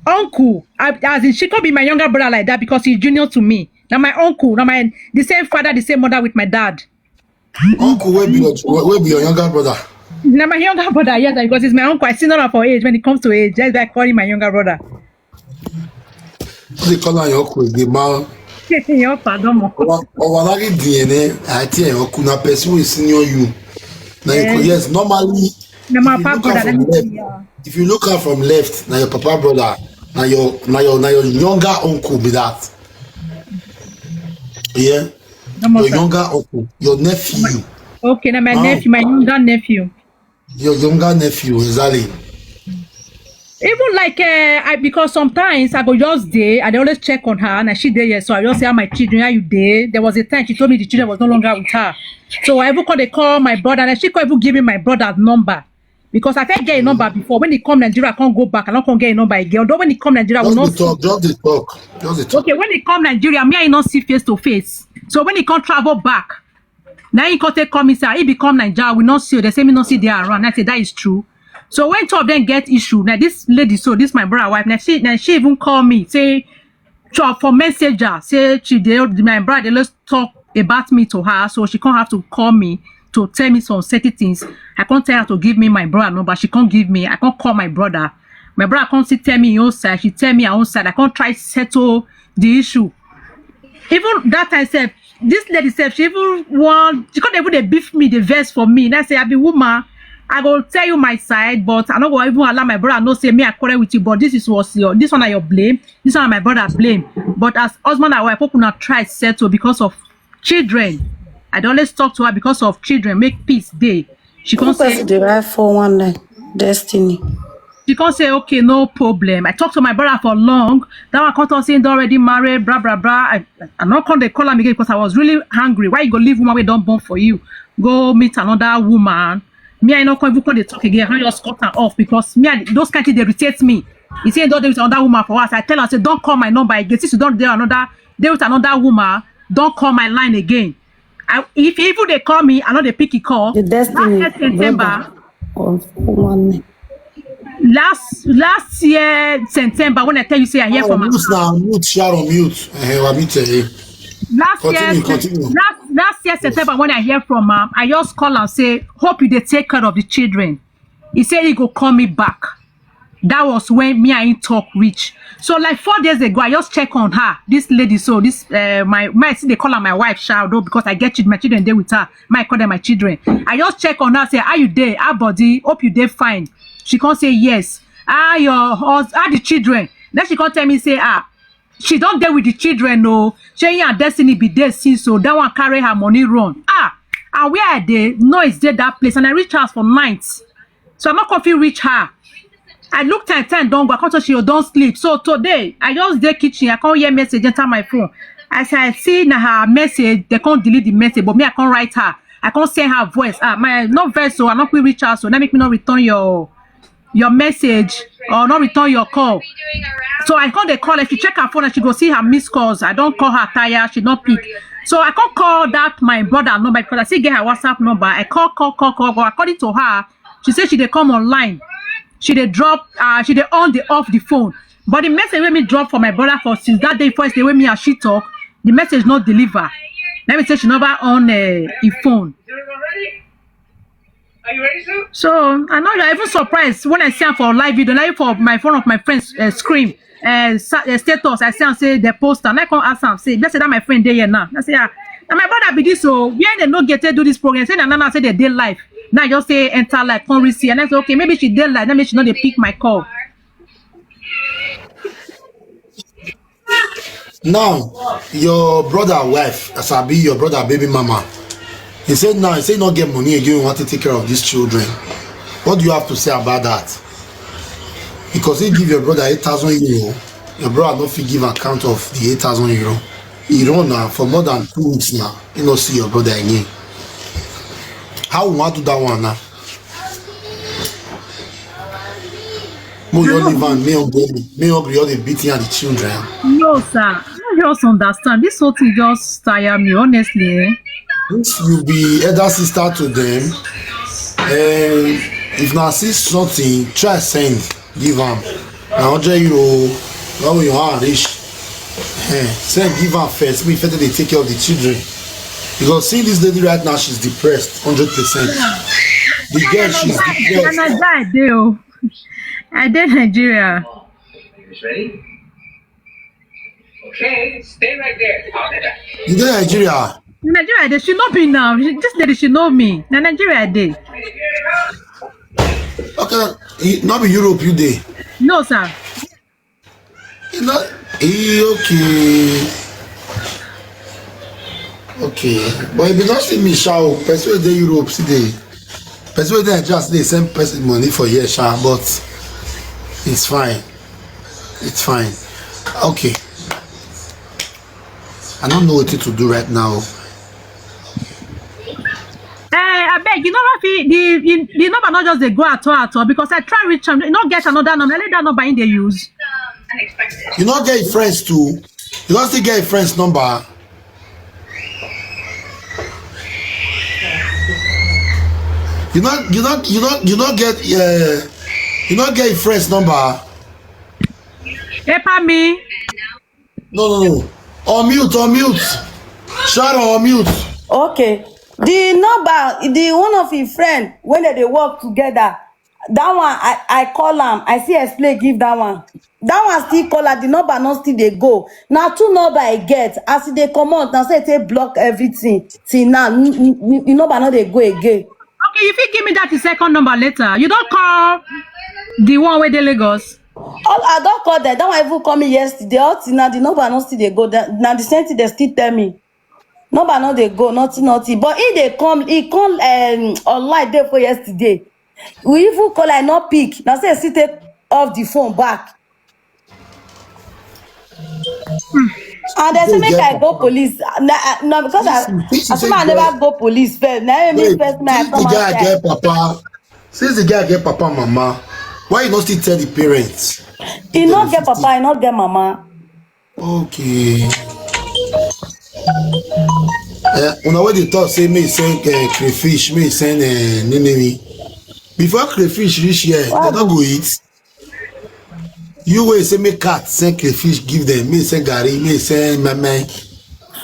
uncle. I, as in, she could be my younger brother like that because he's junior to me. Now my uncle, now my the same father, the same mother with my dad. Uncle will be your will be your younger brother. Now my younger brother, yes, because he's my uncle. I see not for age when it comes to age. That's why I call him my younger brother. They call am your uncle, the man. Your father, mo. Our our D N A, I tell your uncle na person wey senior you. Now you Eh. Yes, normally Na my if you papa look am brother. from Let me left, see, yeah. If you look am from left, now your papa brother, now your now your now your younger uncle be that. Yeah, No more your sir. Younger uncle, your nephew, Okay, now my Ah. Nephew, my younger nephew. Your younger nephew, exactly. Even like uh, I because sometimes I go just day, I dey always check on her and she dey here, so I just say how my children, how you dey. There was a time she told me the children was no longer with her, so I even call they call my brother and she could even give me my brother's number because I can't get a number before. When he come Nigeria, I can't go back. I don't can't get a number again. Although when he come Nigeria, we Just not the talk, just the talk, just the talk. Okay, when he come Nigeria, me I not see face to face. So when he come travel back, now he come take call me say he become Nigeria. We not see you. They say me not see they around. I say that is true. So when two of them get issue, now this lady, so this my brother wife, now she now she even call me say so for messenger say she dey my brother dey always talk about me to her, so she can't have to call me to tell me some certain things. I can't tell her to give me my brother number. She can't give me. I can't call my brother. My brother can't see tell me your side. She tell me her own side. I can't try settle the issue. Even that time sef, this lady sef, she even want she can't even dey beef me, the verse for me. And I say I be woman. I go tell you my side, but I no go even allow my brother know say me I quarrel with you. But this is was your this one are your blame. This one are my brother blame. But as husband and wife, people not try settle because of children. I dey always talk to her because of children. Make peace day. She Who can't say person dey write four one nine? Destiny. She can't say okay, no problem. I talked to my brother for long. That one can't say he already married, blah blah blah. I I not come they call him again because I was really hungry. Why you go leave woman we don't born for you? Go meet another woman. Me I not come even come they talk again. I can't just cut her off because me I, those kind things they irritate me. He said don't date with another woman for us. I tell her say don't call my number again. Since you don't date another date with another woman, don't call my line again. I, if even they call me, I know they pick a call. The Destiny Last year September, brother of four one nine. last last year September when I tell you say I hear Oh, from mute now, mute, share on mute. Eh, I mute, eh. last year Continue, continue. last last year September when I hear from him, I just call and say hope you they take care of the children. He said he go call me back. That was when me and him talk reach. So like four days ago, I just check on her. This lady, so this uh, my my see they call her my wife, child though, because I get children, my children there with her. My call them my children. I just check on her, say how you dey, how body, hope you dey fine. She can't say yes. Ah, your hus- ah the children. Then she can't tell me say ah she don't dey with the children no. She and Destiny be there since so that one carry her money run. Ah, and where I dey no is there that place and I reach house for night. So I'm not confused reach her. I look time time don't go. I can't tell she don't sleep. So today I just dey kitchen. I can't hear message enter my phone. As I see na her message, they can't delete the message, but me I can't write her. I can't send her voice. Ah, my not verse, so I not quick reach her. So that make me not return your your message or not return your call. So I call the call. If you check her phone, and she go see her missed calls. I don't call her tired. She not pick. So I can't call that my brother number because I still get her WhatsApp number. I call, call, call, call, call. According to her, she said she dey come online. She dey drop. Uh, she dey on the off the phone. But the message when me drop for my brother for since that day first day when me and she talk, the message not deliver. Let me say she never on uh, the phone. So I know you're even surprised when I see her for live video, like for my phone of my friends uh, screen uh, sa- uh, status. I see and say the poster. And I come ask am say, just say that my friend dey here now. I say, ah, na my brother be this. So where they no get to do this program? Say na now say they dey live. Now I just say enter live, come reach here. And I say okay, maybe she dey live. That means she no dey pick my call. Now, your brother wife, as I be your brother baby mama, he said now, he said not get money again, we want to take care of these children. What do you have to say about that? Because he give your brother eight thousand euro, your brother not fit give account of the eight thousand euro. He run now for more than two weeks now. He not see your brother again. How we wan do that one now? Mo your leave am, me hungry, me hungry, all the beating and the children. No, sir. I just understand. This whole thing just tire me, honestly. Eh? If you be elder sister to them, and if na see something, try send, give am. Na hundred euro, when your hand reach, eh, send give am first, me first dey take care of the children. Because seeing this lady right now, she's depressed, hundred percent. The girl, she's depressed. Na Naija I dey o. I dey Nigeria. Okay, stay right there. I'll be back. You dey Nigeria? Nigeria I dey. She know me now. She, this lady, she know me. Na Nigeria I dey. Okay, you, no be Europe you dey. No, sir. You know, eh, okay. Okay, but if you don see me, shout. Person wey dey Europe, see the person wey dey Nigeria, see the same person money for here, sha. But it's fine, it's fine. Okay, I don't know what to do right now. Eh, abeg, you know what? The, the, the number not just dey go at all at all because I try reach am. You no get another number. Let that number in dey use. You no get friends too. You don still get friends number. You no, you no, you no, you no get, uh, you no get friends number. Epa me. No, no, no. Unmute, unmute. Sharon, unmute. Okay. The number, the one of his friend, when they, they work together, that one I, I call am, I see explain give that one. That one still call her, the number not still they go. Now two number I get, as they come out, now say they block everything. See now, n- n- n- the number not they go again. Okay, you fit give me that the second number later. You don't call the one wey dey Lagos. All I don call them. That one even call me yesterday. All till now the number no still dey go. That- Na the same thing they still tell me. Number no dey go, nothing, nothing. But he dey come, he come um, online day for yesterday. We even call, I no pick. Na say he still take off the phone back. And they say make I go police. Na, uh, no, because I, I say I never go police first. Na me first, my come outside. Papa. Since the guy get papa, mama, why you not still tell the parents? He not get papa, he not get mama. Okay. Uh, una wey dey talk say me send uh, crayfish, me send uh, nini. Before crayfish reach here, they don't go eat. You wey say make cat send crayfish give them, me send garri, me send meme.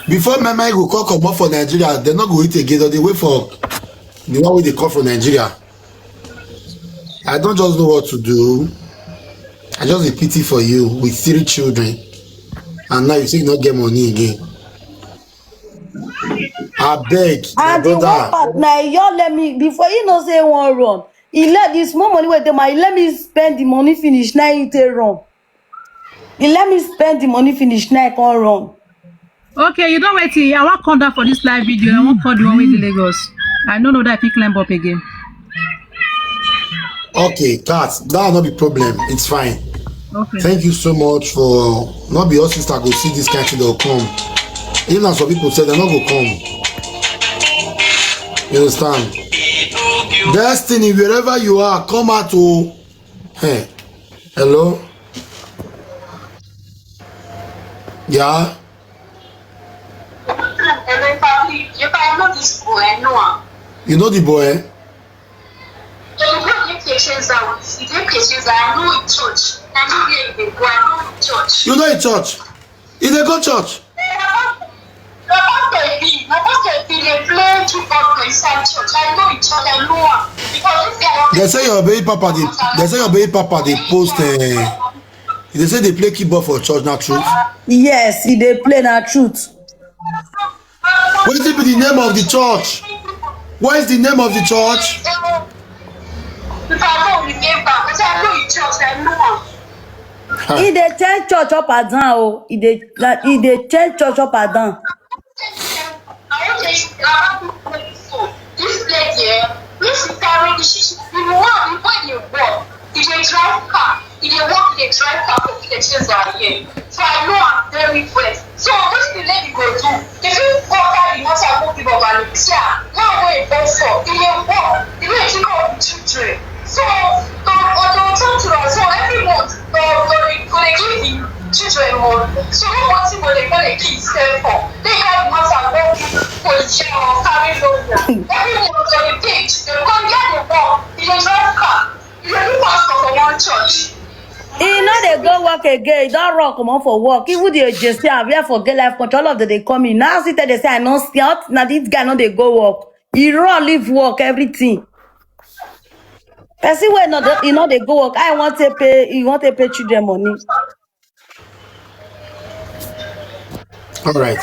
Before meme go come comot for Nigeria, they not go eat again. They wait for the one wey dey come from Nigeria. I don't just know what to do. I just a pity for you with three children, and now you say you not get money again. I beg, my I dey brother. Work hard. Now you let me before you know say one run. He let the small money wey dey my he let me spend the money finish. Now you take run. He let me spend the money finish. Now I come run. Okay, you don't wait till I want come down for this live video. I want call the one with the Lagos. I don't know that if he climb up again. Okay, Kat, that will not be problem. It's fine. Okay. Thank you so much for not be your sister go see this kind thing they'll come. Even as some people say they're not gonna come. You understand? Destiny, wherever you are, come out to. Hey, hello. Yeah. Hello, Papi. You can know this boy. I know him. You know the boy? He dey go dey Piacenza with, he dey Piacenza, I know in church. I know where he dey go, I know in church. You know in church? He dey go church? Na pastor he be, na pastor he be, dey play keyboard for inside church. I know in church, I know am. Because this guy don They say your baby papa dey, they say your baby papa dey post. Uh, they say they play keyboard for church. Na truth? Yes, he dey play na truth. Wetin be the name of the church? What is the name of the church? If I no remember, but I know the church, I know am. He dey change church up and down o. He dey na- he dey change church up and down. I wan tell you, na one thing wey be so. This lady, eh, when she carry the shishi, the one, the boy dey work, he dey drive car, he dey work, he dey drive car for Piacenza here. So I know am very well. So wetin the lady go do? If you go carry the water go give Oba Lucia, now wey e don fall, he dey So what people dey call the kids sell for? They have matter go give police or carry loan. Every month on the page, they come get the work. You dey drive car. You dey do pastor for one church. He no dey go work again. He don run comot for work. Even the J C and where for get life control, all of them dey come in. Now see tell dey say I no see out. Na this guy no dey go work. He run leave work, everything. Person wey no dey, he no dey go work. I want to pay. He want to pay children money. All right.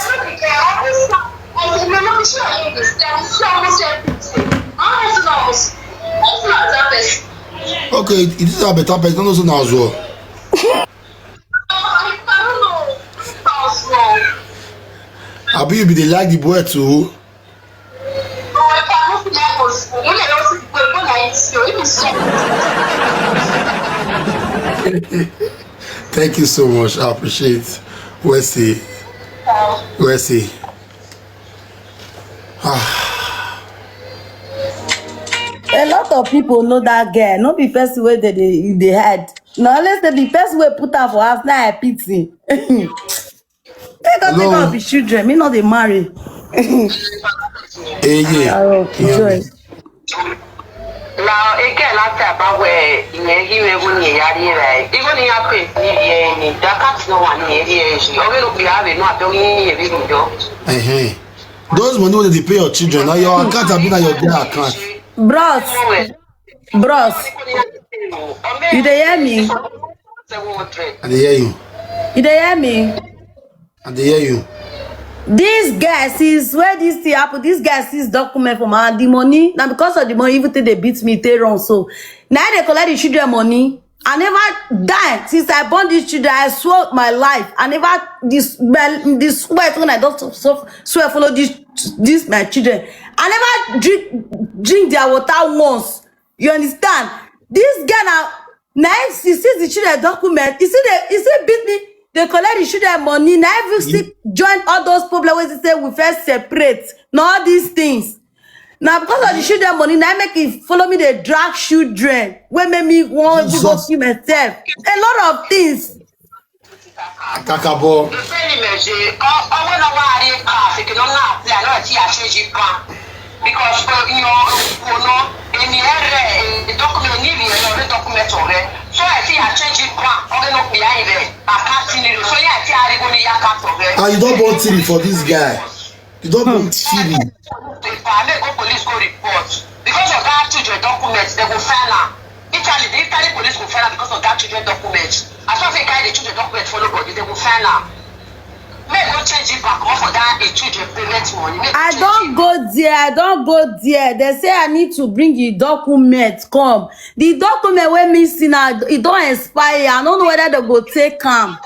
Okay, it is a better person. Don't know so now as well. Abi you be dey like the boy too? Thank you so much. I appreciate. Wesley. Wesley. A lot of people know that girl. No be person wey dey dey dey hide. Na always say the person wey put am for house na I pity. Take out take out of his children. Me no dey marry. Eye. Arọ joy. Na eke lati abawe ihe hiwe ego ni yari rai. Ego ni ya pe ni ye ni dakat no wa ni ye ye ji. Oge no bi ave no ato ni ye bi do. Ehe. Those money wey dey pay your children, na your account abi na your girl account? Bros, bros, you dey hear me? I dey hear you. You dey hear me? I dey hear you. This guy, since where this thing happen, this guy sees document for my hand. The money, na because of the money, even till they beat me, they run so. Now they collect the children money. I never die since I born these children. I swear my life. I never this well, this sweat when I don't so, so, swear follow this this my children. I never drink drink their water once. You understand? This girl now, now if she sees the children document, you see the you see beat me. They collect the children money. Now if you still join all those problems, wey say we first separate, na all these things. Na because of the children money, na make e follow me dey drag children. Wey make me wan even go Jesus. Kill myself. A lot of things. Akakabo. Ifeni meje, o o we no wa ari ka fi kino na ti a no ti a change pa. Because ko yo ko no emi ere e document ni bi e no document ore. So I see a change pa. O no bi ai re. Aka ti ni so ya ti a ri go ni ya ka to re. Ah, you don born three for this guy. You don born three. Paper, make go police go report. Because of that children documents, they go find am. Italy, the Italy police go find am because of that children documents. As long as they carry the children documents for nobody, they go find am. Make go change it back off for that a children payment money. Make I change don it. Go there. I don go there. They say I need to bring the document come. The document wey missing now, e don expire. I no know whether they go take am.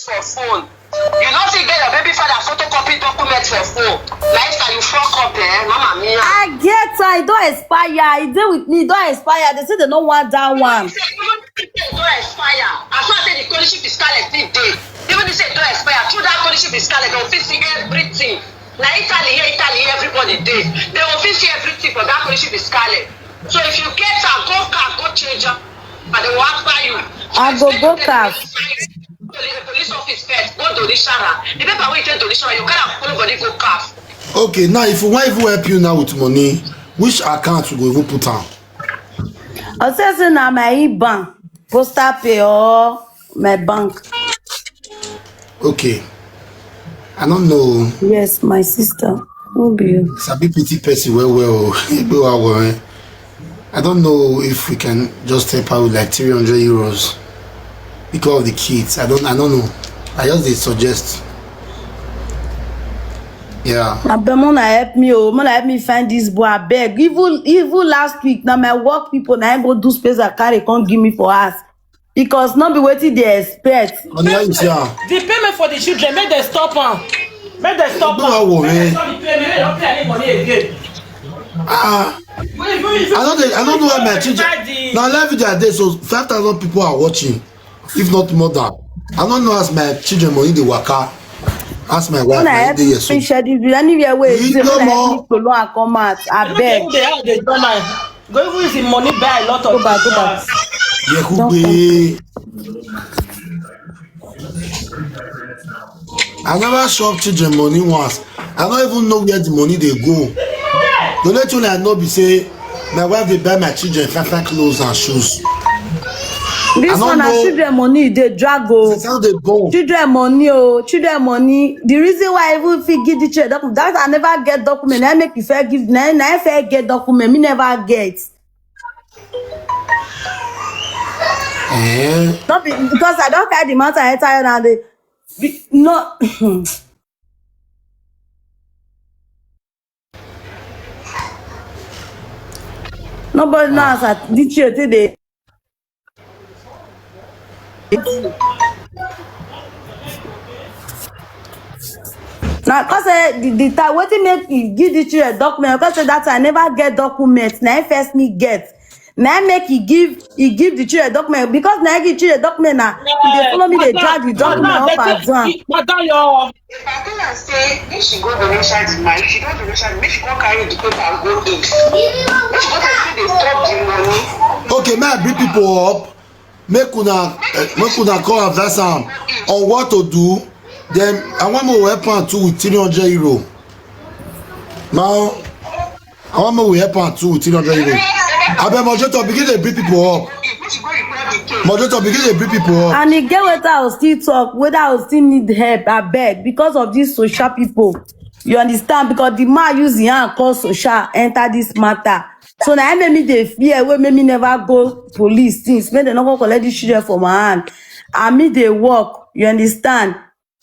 For phone. You no fit get your baby father photocopy document for phone. Na if you fuck up, eh, mama mia. I get am. E don expire. E dey with me. E don expire. They say they no want that one. Say, even if it don expire, as long as say the scholarship is scarlet still dey. Even if say e don expire, through that scholarship is scarlet, they will fit see everything. Na Italy here, Italy here, everybody dey. They will fit see everything for that scholarship is scarlet. So if you get am, go car, go change am, and they will ask you. I go go car. The police office first, go Donishara. The paper wey you take Donishara, you carry am follow body go car. Okay, now if you wan even help you now with money, which account you go even put am? I say say na my iban, postal pay or my bank. Okay. I don't know. Yes, my sister. Who be you? Sabi pity person well well. Egbe wa wo, eh. I don't know if we can just help her with like three hundred euros because of the kids. I don't I don't know. I just dey suggest. Yeah. Abeg, mona help me oh, mona help me find this boy. Abeg, even even last week, na my work people na im go do space and carry come give me for house because no be wetin they expect. On the how you see am? The payment for the children, make dem stop am. Make dem stop No, I am. won't, Make eh. dem stop the payment. Make dem no pay anybody again. Ah, Even if I don't think, I don't know why my children. Daddy. Now live video dey so five thousand people are watching, if not more than. I don't know as my children money dey waka. Ask my wife. Mona Na help dey me here so. Share this video anywhere wey You dey. no Mona help more. Me follow and come out. Look at Abeg. who they are, they don't mind. Go even use the money buy a lot of Go back, go things. Back. Yehugbe. I never shop children money once. I don't even know where the money they go. The only thing I know be say my wife they buy my children fine fine clothes and shoes. This one na children money dey drag o. That's how they born. Children money o, children money. The reason why I even fit give the children document, that I never get document. I make you fair give, na na I fair get document. Me never get. Eh? Not be, because I don't carry the matter enter here and they be, no. Nobody knows that this year today. Now, cause say the, the time wetin make you give the children document, cause say that I never get document. Na him first me get. Na him make he give he give the children document because na him give children document na he dey follow me dey drag the document up and down. Madam, your If I tell her say make she go donation the money, if she don donation, make she come carry the paper and go in. Make she go tell say they stop the money. Okay, may I bring people up? Make una, eh, make una call advise am on what to do. Then I want more help am too with three hundred euro. Now, I want more help am too with three hundred euro. Abeg, moderator, begin dey bring people up. Make she go report the case. Moderator, begin dey bring people up. And e get wetin I go still talk, whether I go still need help, abeg, because of these social people. You understand? Because the man use him hand call social enter this matter. So na him make me dey fear wey make me never go police since, make dem no go collect this children for my hand. And me dey work, you understand?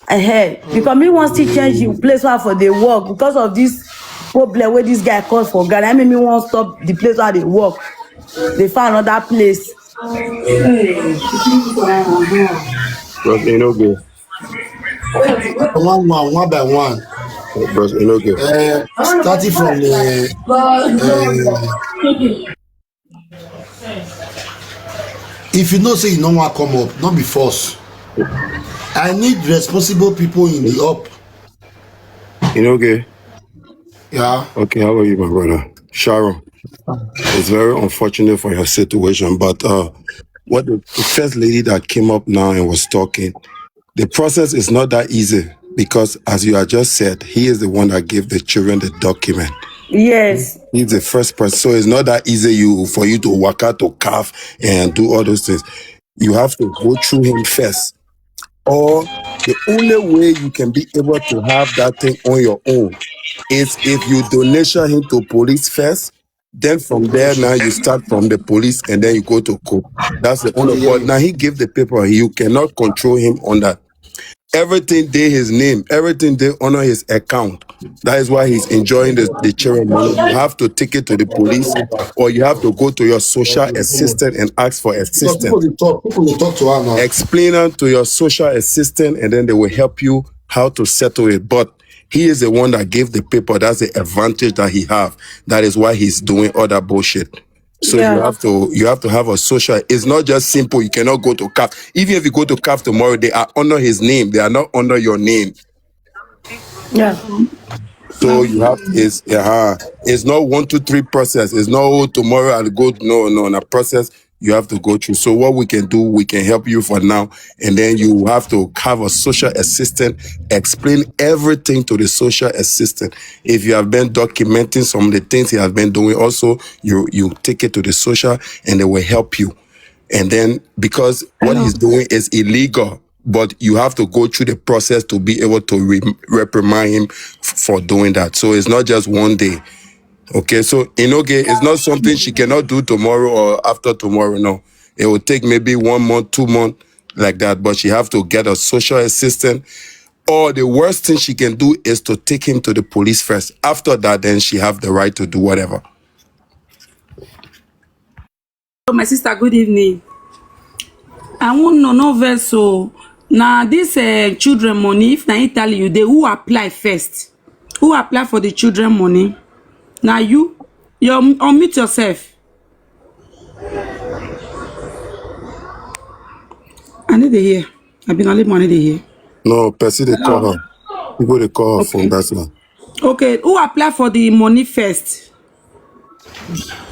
Ahead. Because me wan still change the place where I for dey work because of this problem wey this guy cause for ground. Na him make me wan stop the place where I dey work. Dey find another place. But e no go. One, one, one by one. But e no go. Uh, starting from uh, uh, if you know say you no wan come up, no be force. I need responsible people in the up. E no go. Yeah. Okay, how are you, my brother? Sharon, it's very unfortunate for your situation, but uh, what the, the first lady that came up now and was talking, the process is not that easy because, as you had just said, he is the one that gave the children the document. Yes. He's the first person, so it's not that easy you for you to work out to calf and do all those things. You have to go through him first. Or the only way you can be able to have that thing on your own is if you donation him to police first. Then from there now you start from the police and then you go to court. That's the only. But now he gave the paper. You cannot control him on that. Everything dey his name. Everything dey honor his account. That is why he's enjoying the, the children money. You have to take it to the police, or you have to go to your social assistant and ask for assistance. People dey talk. People dey talk to her now. Explain it to your social assistant, and then they will help you how to settle it. But he is the one that gave the paper. That's the advantage that he have. That is why he's doing all that bullshit. So Yeah. you have to you have to have a social. It's not just simple. You cannot go to calf. Even if you go to calf tomorrow, they are under his name. They are not under your name. Yeah. So you have it's uh, it's not one two three process. It's not, oh, tomorrow I'll go. No, no, no process. You have to go through. So what we can do, we can help you for now, and then you have to have a social assistant explain everything to the social assistant. If you have been documenting some of the things he has been doing, also you you take it to the social, and they will help you. And then because what he's doing is illegal, but you have to go through the process to be able to re- reprimand him f- for doing that. So it's not just one day. Okay, so Inoge, it's not something she cannot do tomorrow or after tomorrow. No, it will take maybe one month, two months, like that. But she have to get a social assistant. Or the worst thing she can do is to take him to the police first. After that, then she have the right to do whatever. So my sister, good evening. I wan know, no vex o. Na this uh, children money, if na Italy you dey, who apply first? Who apply for the children money? Na you? You unmute yourself. I need to hear. I been only money to hear. No, person they call her. People they call her from that one. Okay, who apply for the money first?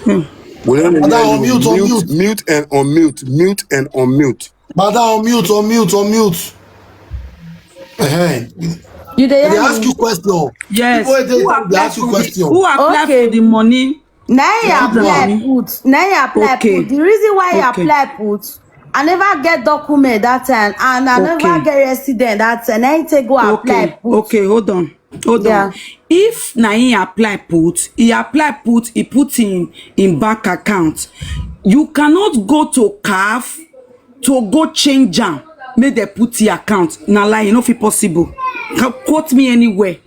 We don't Madam, hear you. Unmute, Mute, unmute. Mute and unmute. Mute and unmute. Madam, unmute, unmute, unmute. Ehen. You dey They hear ask me? You question. Yes. People wey dey Who talk, they apply ask you for the question. who apply for Okay. The money? Na him Yeah, apply bro. Put. Na him apply Okay. Put. The reason why he Okay. Apply Put, I never get document that time, and I never Okay. Get resident that time. Na him take go apply Okay. Put. Okay. Hold on. Hold Yeah. On. If na him apply put, he apply put, he put in in bank account. You cannot go to CAF to go change am. Make dem put your account. Na lie, e no fit possible. Can quote me anywhere.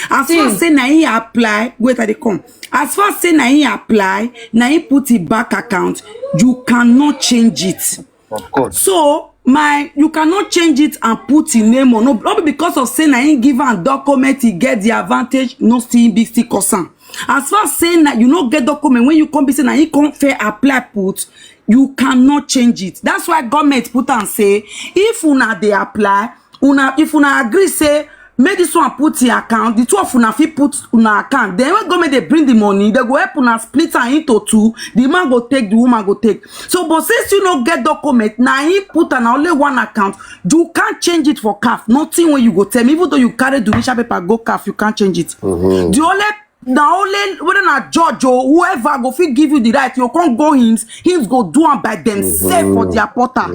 As far as say na him apply, wait, I dey come. As far as say na him apply, na him put him bank account, you cannot change it. Of course. So my, you cannot change it and put him name on. No, not because of say na him give am document, he get the advantage. No, still be still cause am. As far as say na you no get document, when you come be say na him come fair apply put, you cannot change it. That's why government put am say if una dey apply, una if una agree say make this one put in account, the two of una fit put una account. Then when government dey bring the money, they go help una split am into two. The man go take, the woman go take. So, but since you no get document, na him put am na only one account. You can't change it for CAF. Nothing when you go tell me, even though you carry Dunisha paper go CAF, you can't change it. The only na only whether na judge or whoever go fit give you the right, you can't go him. Him go do am by themselves for their portal.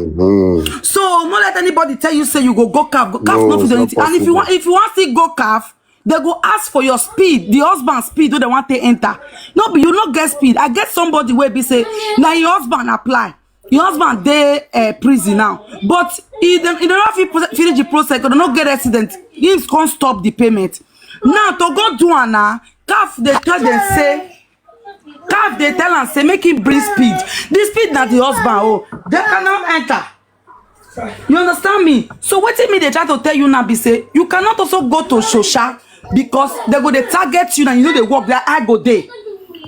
So no let anybody tell you say you go go CAF. Go CAF no No, fit it's do not anything. And if you want, possible. If you want to go CAF, they go ask for your speed, the husband speed wey they want to enter. No be you no get speed. I get somebody wey be say na your husband apply. Your husband dey uh, prison now, but he dey he dey not fit pro- finish the process because they no get resident. Him come stop the payment. Now to go do am na CAF dey tell them say CAF dey tell am say make him bring speed. The speed na the husband oh, they cannot enter. You understand me? So wetin me dey try to tell you now be say you cannot also go to Shosha because they go dey target you and you know they work their eye go dey.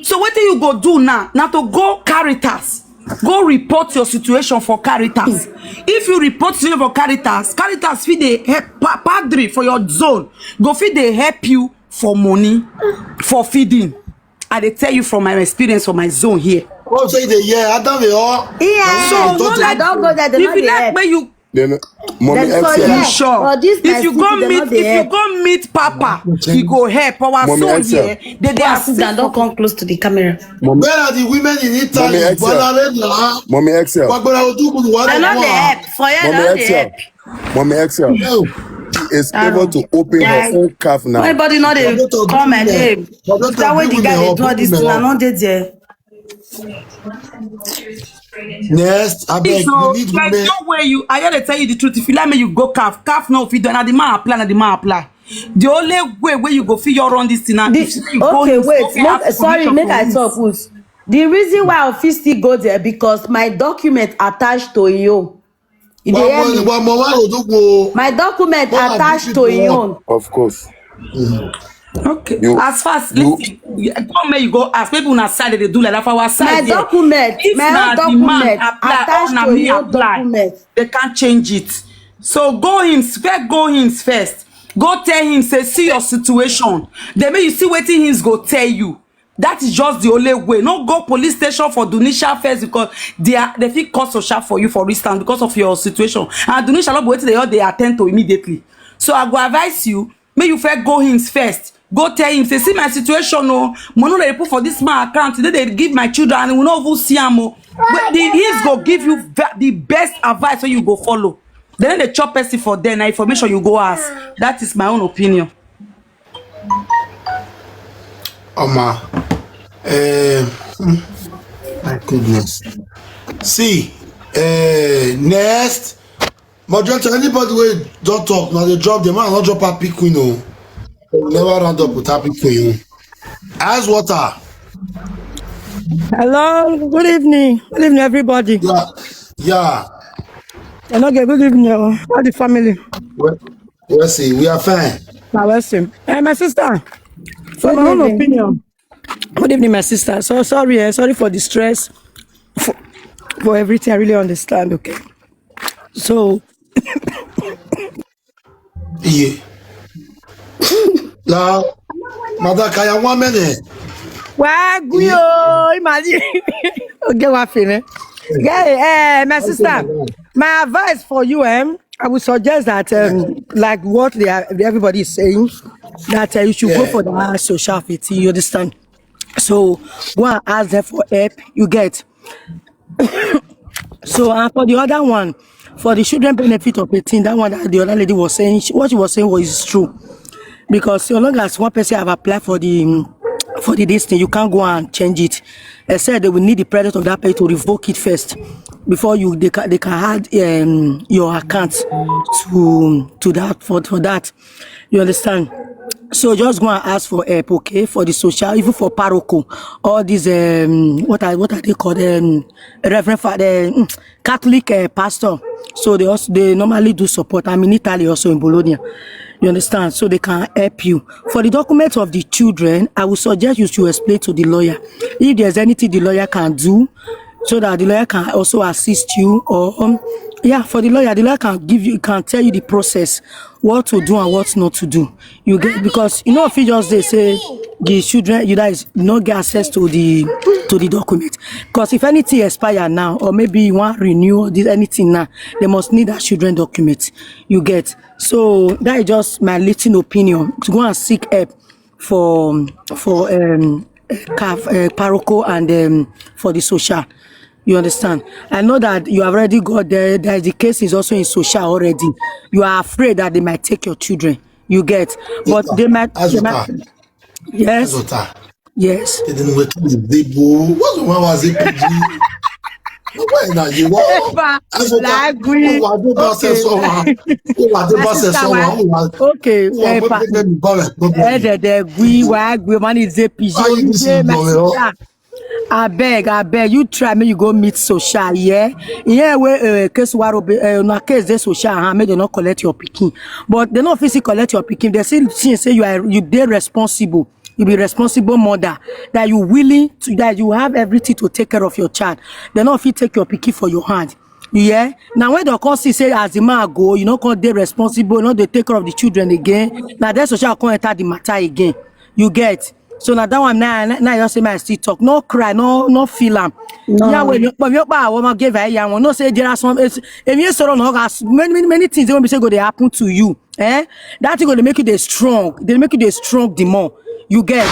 So wetin you go do now? Now to go Caritas, go report your situation for Caritas. If you report situation for Caritas, Caritas fit dey help pa- padre for your zone go fit dey help you for money for feeding. I dey tell you from my experience for my zone here. Oh, say the year. I don't know. Yeah. So So no I let don't go there. They if no you dey like help. Where you Then, Mommy Then so Excel. you yeah. Sure. For this my If you city, go they meet, no if dey you help. Go meet Papa, he go help. Our Mommy zone Excel. Here, they dey Go and sit assist down, don't for come close to the camera. Mommy, Where are the women in Italy? Mommy Excel. Banarela. Mommy Excel. Wagbara Odugwu, what They I no dey want. help. For here, they Mommy no dey Excel. Help. Mommy Excel. No. She is able to open her Guys, own CAF now. Nobody no dey Forget of come my women. name. Forget That of the way the guy women. dey do all this thing, I Women. no dey there. Next, I beg, So we need there's women. No way you. I gotta tell you the truth. If you let me, you go CAF. CAF no fit do. Na the man apply. Na the man apply. The only way where you go fit your run this thing now. The, If you go okay, him, wait. go fit ask Make, sorry, permission make for I him. Talk. Put. The reason why I fit still go there because my document attached to him own. You dey hear me? Wagbara Odugwu. My document What are attached these to him people? Own. Of course. Okay. You- As far as you- listen, yeah, go make you go ask. Maybe on our side they do like that for our side. My Here. Document, If my na own the man document apply, attached or na to me your apply, document. They can't change it. So go him first. Go him first. Go tell him say see your situation. Then make you see wetin him go tell you. That is just the only way. No go police station for Dunisha first because they are they fit cause social for you for instance because of your situation. And Dunisha no be wetin they all they attend to immediately. So I go advise you, make you first go him first. Go tell him say see my situation o. Money no dey put for this man account. They dey give my children and we no even see am o. But the he's go give you ve- the best advice so you go follow. Then they chop person for there na information you go ask. That is my own opinion. Oma. Eh, hmm. My goodness. See, eh, next. Moderator, anybody wey don talk, now they drop them. I not drop happy queen. Oh, never round up with happy queen. Ice water. Hello, good evening. Good evening, everybody. Yeah, yeah. And okay, good evening, oh, all the family. Well, well, see, we are fine. Now, listen. Hey, my sister, for Good my own evening. Opinion. Good evening, my sister. So sorry, eh, sorry for the stress, for, for everything. I really understand. Okay. So, Yeah. Now, Mother Kaya, one minute. Well, good, imagine. Okay, what feeling? Yeah, eh, my sister. My advice for you, eh? I would suggest that, um, like what they are, everybody is saying, that uh, you should go for the social fifteen. You understand? So go and ask them for help. You get. So, and for the other one, for the children benefit of eighteen, that one that the other lady was saying, she, what she was saying was true. Because so long as one person have applied for the, um, for the this thing, you can't go and change it. I said they will need the president of that place to revoke it first before you they can, they can add, um, your account to to that for, for that. You understand? So just go and ask for help, okay, for the social, even for parochial, all these, um, what are what are they called, um, Reverend Father, um, Catholic uh, pastor. So they also they normally do support. I'm in Italy also in Bologna. You understand? So they can help you for the document of the children. I would suggest you to explain to the lawyer if there's anything the lawyer can do, so that the lawyer can also assist you. Or, um, yeah, for the lawyer, the lawyer can give you, can tell you the process, what to do and what not to do. You get, because you know if you just they say the children you guys not get access to the to the document, because if anything expire now or maybe you want renew this anything now, they must need that children document. You get. So that is just my little opinion. To go and seek help for for um CAF, uh, parochial and um, for the social. You understand? I know that you have already got there. There is the case is also in social already. You are afraid that they might take your children. You get, but they might. They might yes. Yes. They didn't wait to the debo. What's the one was it? Why na you? Epa, lágùn. Ó wà dé bá ṣe sọ wa. Ó wà dé bá ṣe sọ wa. Okay, Epa. Ẹ dẹ̀dẹ̀ gui wa gui man is a pigeon. Abeg, abeg, you try make you go meet social, yeah? Yeah, wey uh, case waro be uh, na case dey social, huh? Make dem no collect your pikin, but dem no fit still collect your pikin. Dem still think say you are you dey responsible. You be responsible mother, that you willing to, that you have everything to take care of your child. Dem no fit take your pikin for your hand. Yeah. Now when dem come see say as the man go, you no come dey responsible, no dey take care of the children again. Now that social come enter the matter again. You get. So now that one now now you say my still talk. No cry, no no feel am. Yeah, when you but you pa woman give her ya one. No say there are some it's if you sort of no gas many many many things wey be say go dey happen to you. Eh? That thing go dey make you dey strong. Dey make you dey strong the more. You get.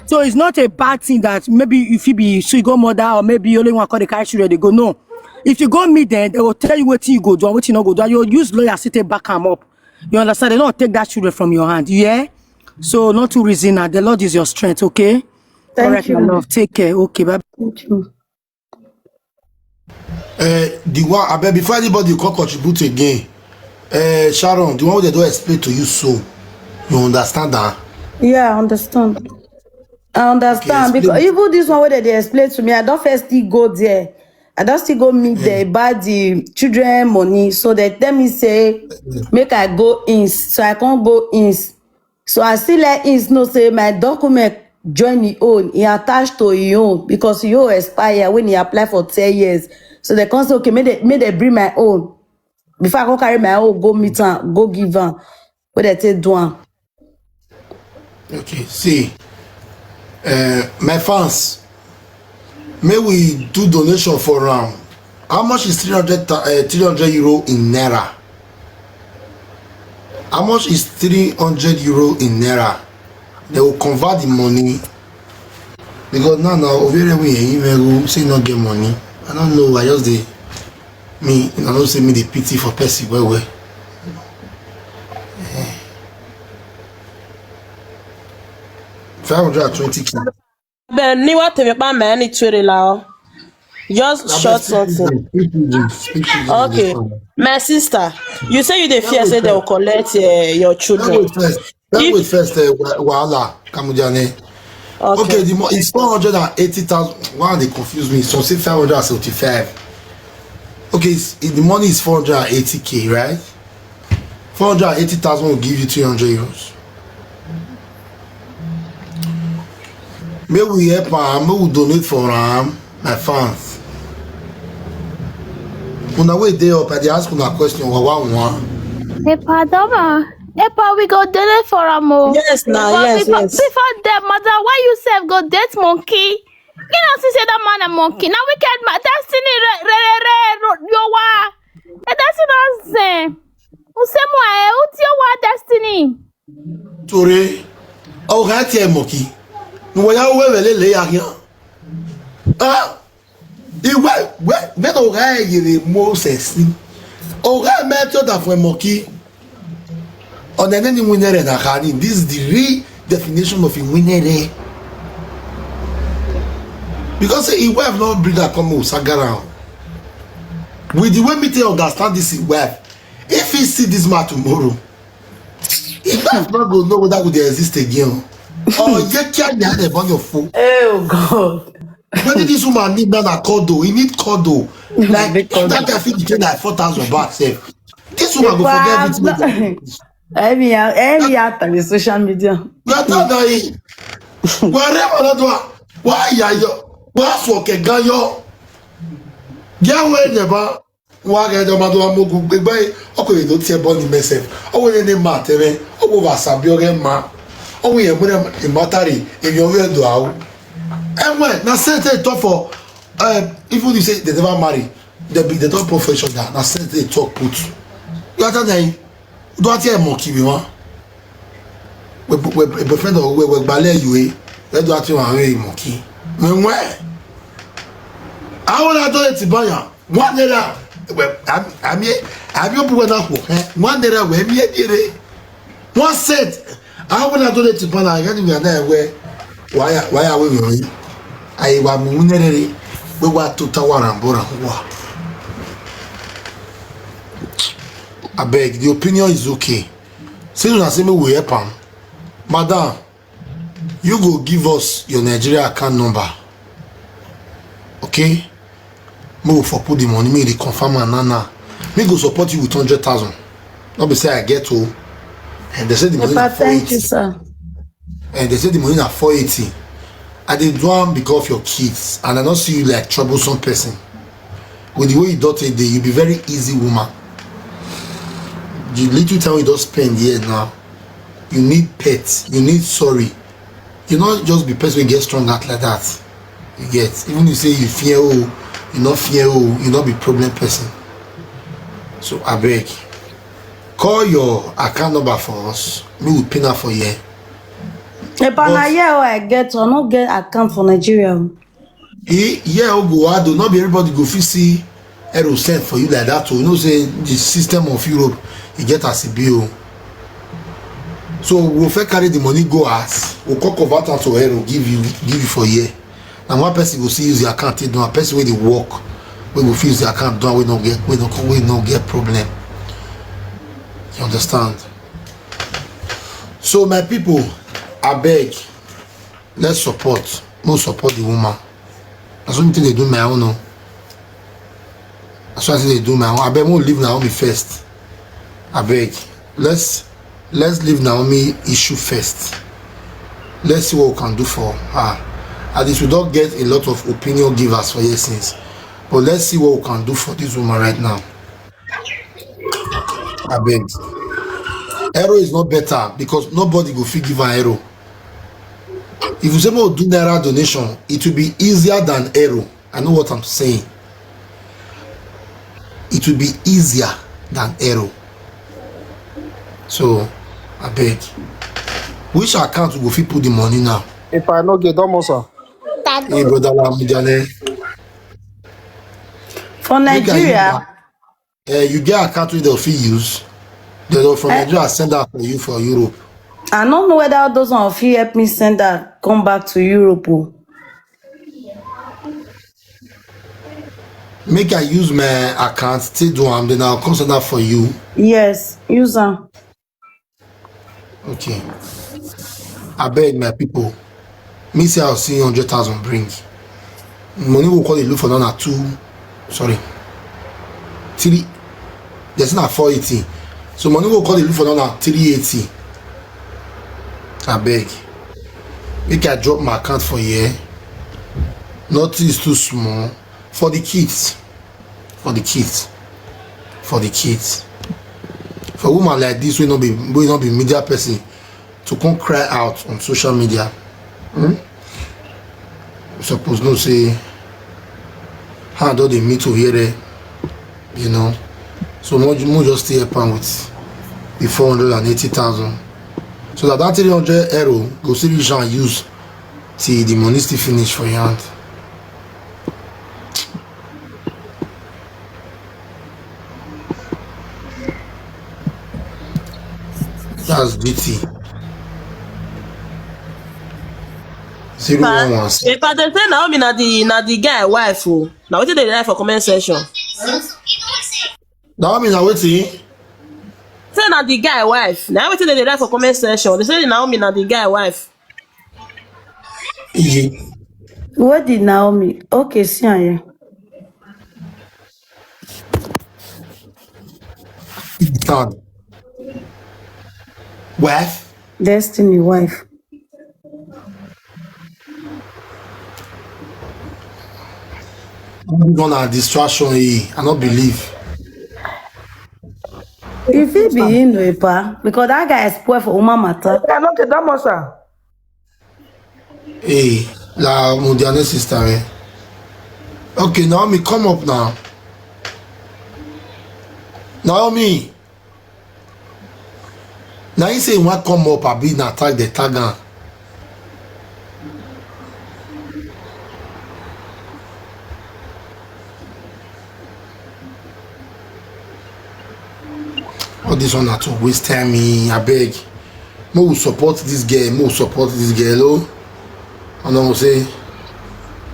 So it's not a bad thing that maybe if you be single mother or maybe you only want to call the carry children dey go. No. If you go meet them, they will tell you wetin you go do and wetin you no go do. And you use lawyer still take back am up. You understand? Dem no take that children from your hand. Yeah. So not too reason now. The Lord is your strength, okay? Thank you. All right, my love. Take care. Okay, bye. Thank you. Uh, the one I bet before anybody come contribute again. Uh, Sharon, the one wey dem don explain to you so, you understand that? Yeah, I understand. I understand. Okay, explain. Because even this one wey dem dey explain to me, I don first still go there. I don still go meet them about the children money. So dem tell me say make I go in. So I can't go in. So I still let in know say my document join him own, he attached to him own because him own expire when he apply for ten years. So dem come say okay, make dem make dem bring my own before I come carry my own go meet am, go give am, wey dem take do am. Okay, see, uh, my fans, may we do donation for am. How much is three hundred, uh, three hundred euro in naira? How much is three hundred euro in naira? They will convert the money because now now Obiere we even say no get money. I don't know. I just dey me. I don't say me the pity for person well well. Five hundred and twenty k. Abeg, ni wa tèmi pa mẹ́ ní tirẹ̀ la ọ́. Just short something. Okay, my sister, you say you dey fear say they will collect uh, your children. Wait first. Wait first. Uh, wahala, Kamujane. Okay. Okay, the mo- it's four hundred and eighty thousand. Why they confuse me? Some say five hundred and seventy-five. Okay, it's, the money is four hundred and eighty k, right? Four hundred and eighty thousand will give you three hundred euros. May we help am, may we donate for am, my fans. Una wey dey up, I dey ask una question, wa wa wa. Epa, Doma. Epa, we go donate for am o. Yes, na, yes, yes. Before dem, madam, why you sef go date monkey? You know, see say that man a monkey. Now wicked man, destiny, re, re, re, re, ro, yo, wa. Eh, that's what I'm saying. Usemo ae, uti owa destiny. Tore, oga tie moki. Nuwa ya uwe vele le ya hian. Ah, iwe, we, we oga e yere Moses. Oga me to da fwe moki. On the name winere na kani. This is the real definition of a winere. Because his wife no bring her come Osagara. With the way me take understand this his wife, if he see this man tomorrow, his wife not go know whether would they exist again. Oh, you can't get the body of food. Oh God. When did this woman need man a condo? He need condo. Like Big if that condo. Guy fit between like four thousand back safe. This woman go forget everything. Every every after the social media. You are not dying. Whatever that one. Why ya yo? Why so ke ga yo? Ya we ne ba. Wa ga do ma do mo gu gbe gbe. Oko ye do tie body myself. O we ne ma te me. O go va sabi o ge ma. O we ye mo ne matari. E yo we do awo. Enwe na same thing talk for um, even you say they never marry, they be they don't profession that na same thing talk put. You are telling me, do I tell monkey we want? We we we boyfriend or we we ballet you eh? Where do I tell you we monkey? Me where? I want to do it to buy one naira. Well, I'm I'm here. I'm your brother. One naira. Where me here? One cent. I will not donate to Bana. I can't even know where. Why? Why are we going? I wa mu nerere. We wa to tawara mbora wa. I beg. The opinion is okay. Since una say me we help am, madam, you go give us your Nigeria account number. Okay? Me go for put the money, me dey confirm am now now. Me go support you with hundred thousand. No be say I get o. And they say the money na Papa, thank you, four eighty. Sir. And they say the money na four eighty. I dey do am because of your kids, and I no see you like troublesome person. With the way you don take dey, you be very easy woman. The little time you don spend here now, you need pets, you need sorry. You no just be person wey get strong heart like that. You get, even you say you fear o, you no fear o, you no be problem person. So I beg, call your account number for us. Me we pin am for here. Epa, na here I get, I no get account for Nigeria. O. E yeah, o go hard o. Not be everybody go fit see euro send for you like that o. You know say the system of Europe, e get as e be o. So we fit carry the money go as we come convert am to euro, give you give you for here. Na one person go see use the account take do am, person wey dey work, wey go fit use the account do am, wey no get wey no wey no get problem. You understand? So my people, I beg, let's support, no support the woman. That's what they do my own. No. That's what they do my own. I beg, we'll leave Naomi first. I beg, let's let's leave Naomi issue first. Let's see what we can do for her. At least we don't get a lot of opinion givers for here since. But let's see what we can do for this woman right now. I beg. Euro is not better because nobody go fit give an euro. If you say more do naira donation, it will be easier than euro. I know what I'm saying. It will be easier than euro. So I beg. Which account we go fit put the money now? If I no get almost sir. Hey brother Lamujale. For Make I Nigeria, Uh, you get account wey dem fit use. Dem don from Eh. Nigeria send am for you for Europe. I don't know whether all those one fit help me send that come back to Europe. O. Make I use my account, take do am, then I'll come send am for you. Yes, use am. Okay. I beg my people. Me say I'll see hundred thousand bring. Money will call the look for now two. Sorry. Three. There's not four eighty. So money will call the look for now three eighty. I beg. Make I drop my account for here. Nothing is too small. For the kids. For the kids. For the kids. For woman like this, we not be we not be media person to come cry out on social media. Hmm? We suppose know say hand don dey meet to hear it, you know. So more more just stay up and with the four hundred and eighty thousand. So that that three hundred euro go still reach and use till the money still finish for your hand. That's D T. Zero one one. If I dey say Naomi na the, na the guy wife o. Na wetin dey write for comment section? Naomi na wetin? Say na the guy wife. Na wetin dey write for comment section? They say Naomi na the guy wife. Iye. What did Naomi? Okay, see am here. Done. Wife? Destiny wife. Gonna distraction, eh? I not believe. If it be him, no, pa, because that guy spoil for woman matter. I no get that much, sir. Hey, la Mudiane sister, eh? Okay, Naomi, come up now. Naomi. Now you say you want come up, abi na tag the tag am. All this one na to waste time, eh, abeg. Mo will support this girl, mo will support this girl, oh. And I will say,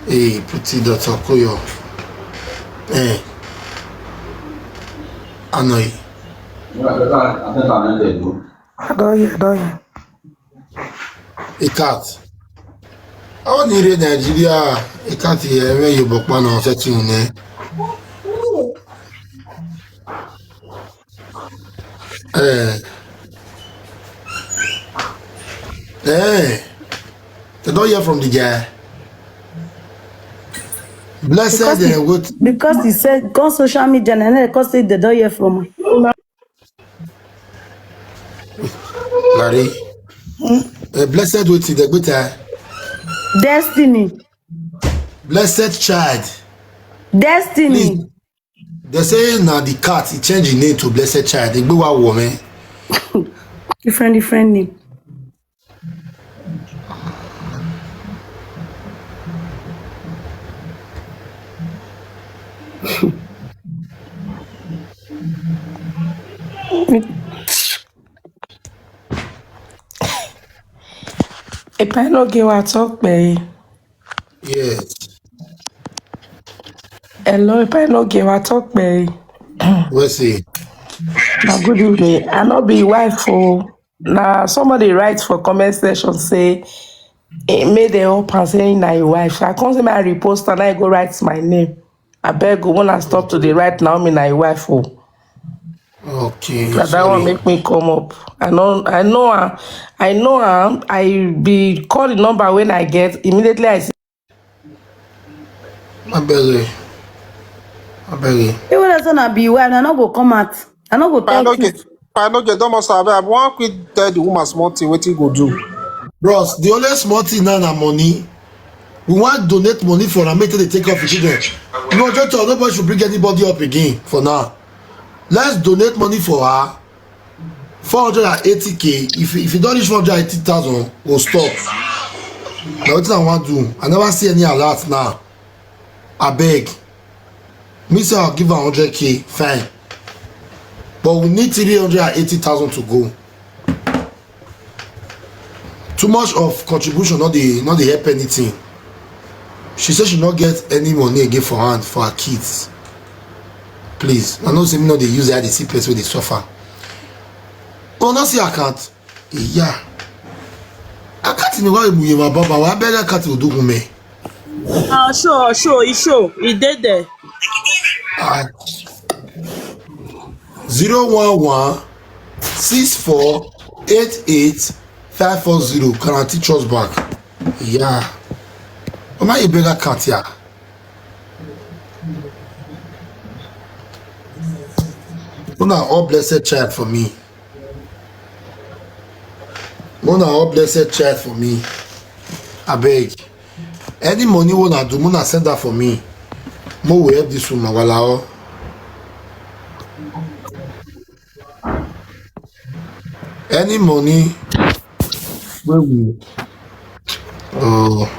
hey, pretty daughter, call your, eh, I know you. I don't hear, I don't hear. A cat. How near Nigeria? A cat here, where you book man on setting, eh? Eh. Eh. They don't hear from the guy. Blessed Because eh, the- what? Because he said, go on social media, and then because they don't hear from him. Larry. Eh, blessed with the good, eh? Destiny. Blessed child. Destiny. Please. They say now the cat, he changed the name to Blessed Child. They go out woman. Different, different name. If I no get what talk, babe. Yes. Hello, if I no get what talk, babe. We'll see. Now, good evening. I no be wife for. Now, somebody write for comment section say, eh, made the up and say na your wife. I come say my repost and I go write my name. I beg go wanna stop to the right now. Me na your wife. Oh. Okay. That, that one make me come up. I know, I know, I, I know. I, I be call the number when I get. Immediately I see. I beg you. I beg you. Even if I be well, I no go come out. I no go If I talk. no To get, if I no get, don't must have. I want quit tell the woman small thing. What he go do? Bros, the only small thing now na money. We want donate money for her, make they take care of the children. No, just tell nobody should bring anybody up again for now. Let's donate money for her. Four hundred and eighty k. If if you don't reach four hundred eighty thousand, we'll stop. Now what I want do? I never see any alert now. I beg. Me say I'll give her hundred k, fine. But we need three hundred and eighty thousand to go. Too much of contribution, not the not the help anything. She said she not get any money again for hand for her kids. Please, I know say me not they use that they see place where they suffer. Oh, not see account. Yeah. Account in the way we my baba. Why beg account will do me? Ah, sure, sure, e show, e dey there. Ah. Zero one one six four eight eight five four zero. Guarantee trust bank. Yeah. Why you beg account here? Una all blessed child for me. Una all blessed child for me. I beg. Any money una do, una send that for me. Mo will help this woman. Wala o. Any money wey we, oh,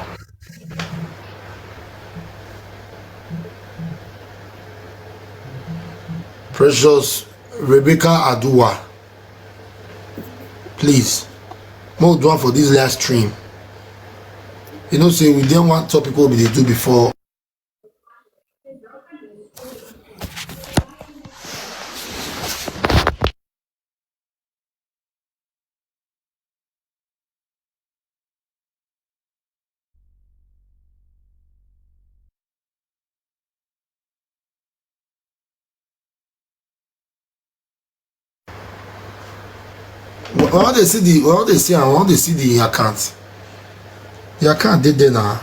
Precious Rebecca Aduwa, please, make we do am for this live stream. You know say we get one topic wey we dey do before. I wan dey see the, I wan dey see am, I wan dey see the account. The account dey there na.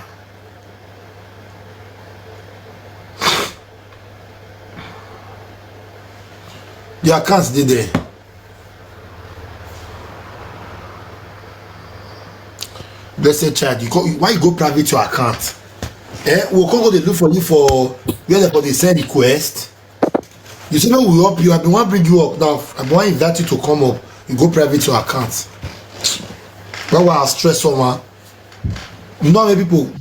The account dey there. Blessed child, you go, why you go private your account? Eh, we come go dey look for you for where dem for dey send request. You say make we help you. I bin wan bring you up now. I bin wan invite you to come up. You go private your account. Why, why I stress someone? You know how many people dey